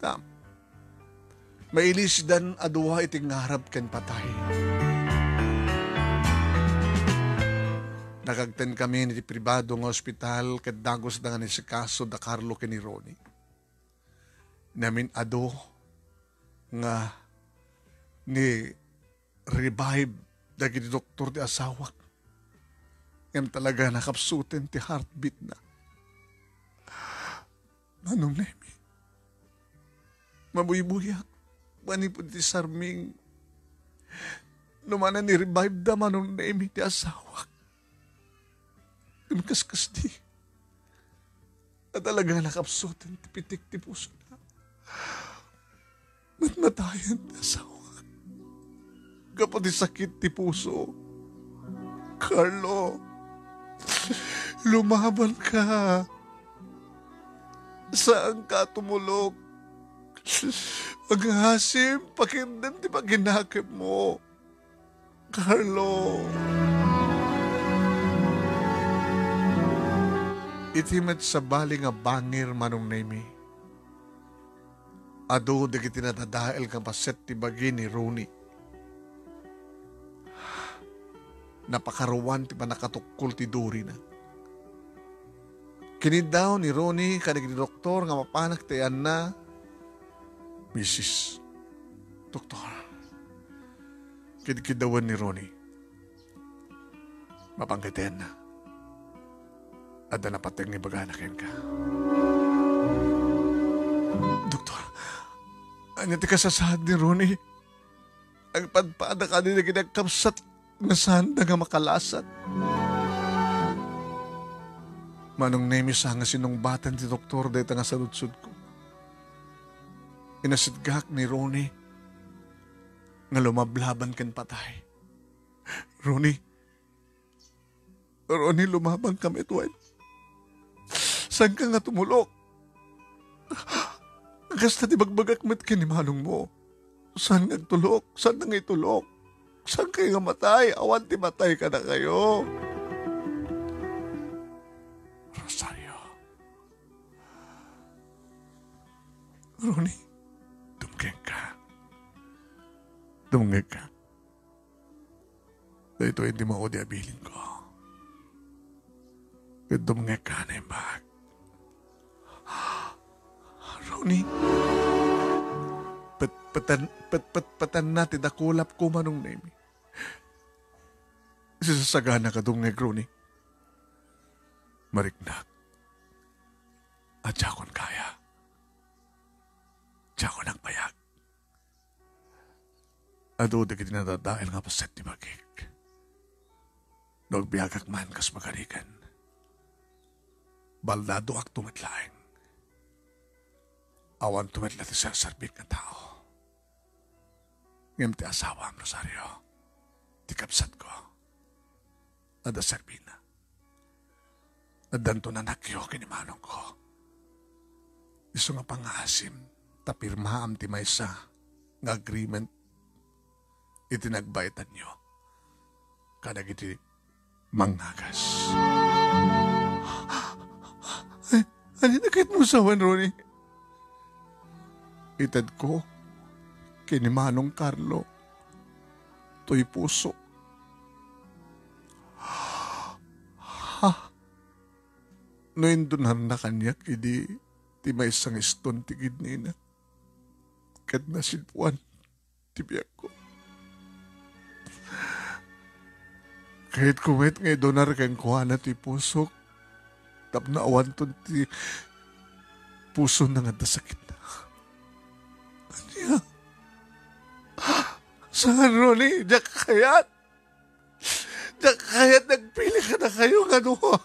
ta, mailisidan a dua iti ngarab ken patay. Nakagtenkami iti pribado nga ospital ket dagusda nga naisikaso da Carlo ken ni Ronnie. Namin-adu nga ni-revive dagiti doktor ti asawak. Ngem talaga nakapsuten ti heartbeat na. Manong Nemi, mabuybuyak manipud iti sarming no manen i-revive da, Manong Nemi, ti asawak. Ngem kaskasdi, a talaga nakapsuten ti pitik ti pusona. Matmatayen ti asawak gapu ti sakit ti puso. Carlo, lumabanka. Saanka a tumulok. Pangasim, pakirdem ti pakinakemmo. Carlo. Iti met sabali nga bangir, Manong Nemi, adu dagiti nadadael nga paset ti bagi ni Ronnie. Napakaruan ti pannakatukkol ti durina. Kiniddaw ni Ronnie kadagiti doktor nga mapanak ti ayanna, "Misis Doktor," kidkiddawen ni Ronnie. Mapanka ti ayanna. Adda napateg nga ibagana kenka. Doktor, ania ti kasasaad ni Ronnie? Agpadpada kadi dagiti agkabsat nga saanda nga makalasat. Manong Nemi, sa nga sinungbaten ti doktor dayta nga saludsodko. Inasitgak ni Ronnie nga lumablaban ken patay. Ronnie, Ronnie, lumabanka met wen. Saanka nga tumulok? Kasta ti bagbagak met ken ni manongmo. Saan nga agtulok? Saan nga itulok? Saankayo nga matay? Awan ti matay kadakayo. Rosario. Ronnie, dumngegka. Dumngegka. Daytoy ti maudi a bilinko. Ket dumngegka a naimbag. Ronnie, pet-, petan-, pet-, pet-, petanna ti dakulapko, Manong Nemi. Sisasagana ka dumngeg, Ronnie. Mariknak. Adiakon kaya. Diakon agbayag. Adu dagiti nadadael nga paset ti bagik. No agbiagak man kas pagarigan, baldadoakto met laeng. Awanto met la ti serserbik nga tao. Ngem ti asawam, Rosario, ti kabsatko, adda serbina. Addanto nanakyo ken ni manongko. Isu nga pangngaasim ta pirmaam ti maysa nga agreement iti nagbaetanyo kadagiti mangngagas. Ay, ania ket no sawen, Ronnie? Itedko ken ni Manong Carlo toy puso. Ha? No indonarna kaniak idi ti maysa nga iston ti kidnina, ket nasidpuan ti biagko. Kayatko met nga idonar kenkuana ti pusok tapno awanton ti pusona nga adda sakitna. Ania? Saan, Ronnie? Diak kayat! Diak kayat nga agpili kadakayo nga dua.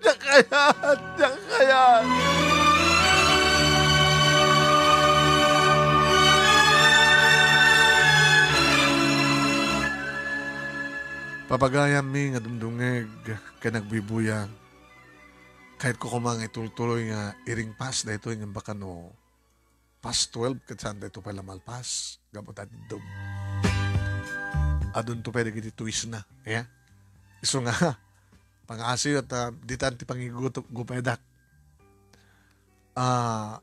Diak kayat! Diak kayat! Papagayammi nga dumdumngeg ken agbuybuyang, kayatko koma nga itultuloy nga iringpas daytoy ngem baka no past twelve ket saan dayto pay la malpas gapu ta dum-, adunto pay dagiti tuisna, ya? Isu nga, pangngaasim ta ditan ti pangigup-, gupedak. Ah,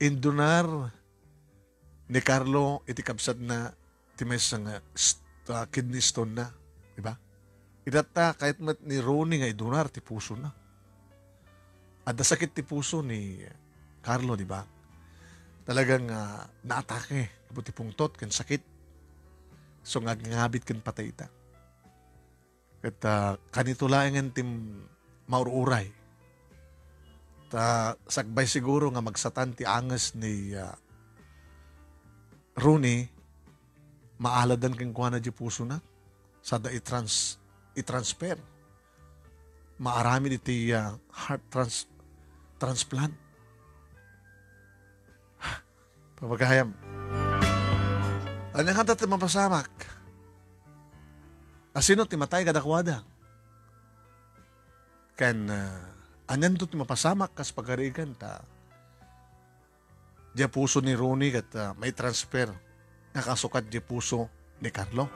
indunar ni Carlo iti kabsatna ti maysa nga st-, ah, kidney stone na, di ba? Itatta, kayat met ni Ronnie nga idunar ti pusona. Adda sakit ti puso ni Carlo, di ba? Talagang, ah, naatake gapu ti pungtot ken sakit. So, nga agngabit ken patayta. Ket, ah, kanito laengen ti maur-uray. Ta sakbay siguro nga magsatan ti anges ni, ah, Ronnie, maaladan kenkuana di pusona. Sada i-trans-, i-transfer. Maaramid iti, ah, heart trans-, transplant. Pamagayam. Ania kanta ti mapasamak? Asino ti matay kadakuada? Ken, ah, anianto ti mapasamak kas pagarigan ta diay puso ni Ronnie ket, ah, maitransfer nga kasukat diay puso ni Carlo.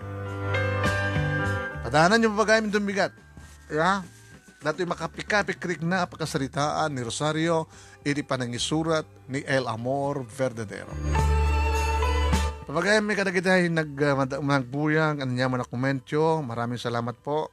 Padaananyo, pamagayam, inton bigat. Ya? Datoy makapikapikrik na a pakasaritaan ni Rosario iti panangisurat ni El Amor Verdadero. Pamagayammi kadagiti nag-, ah, mad-, nagbuyang, ania man a komentyo, maraming salamat po.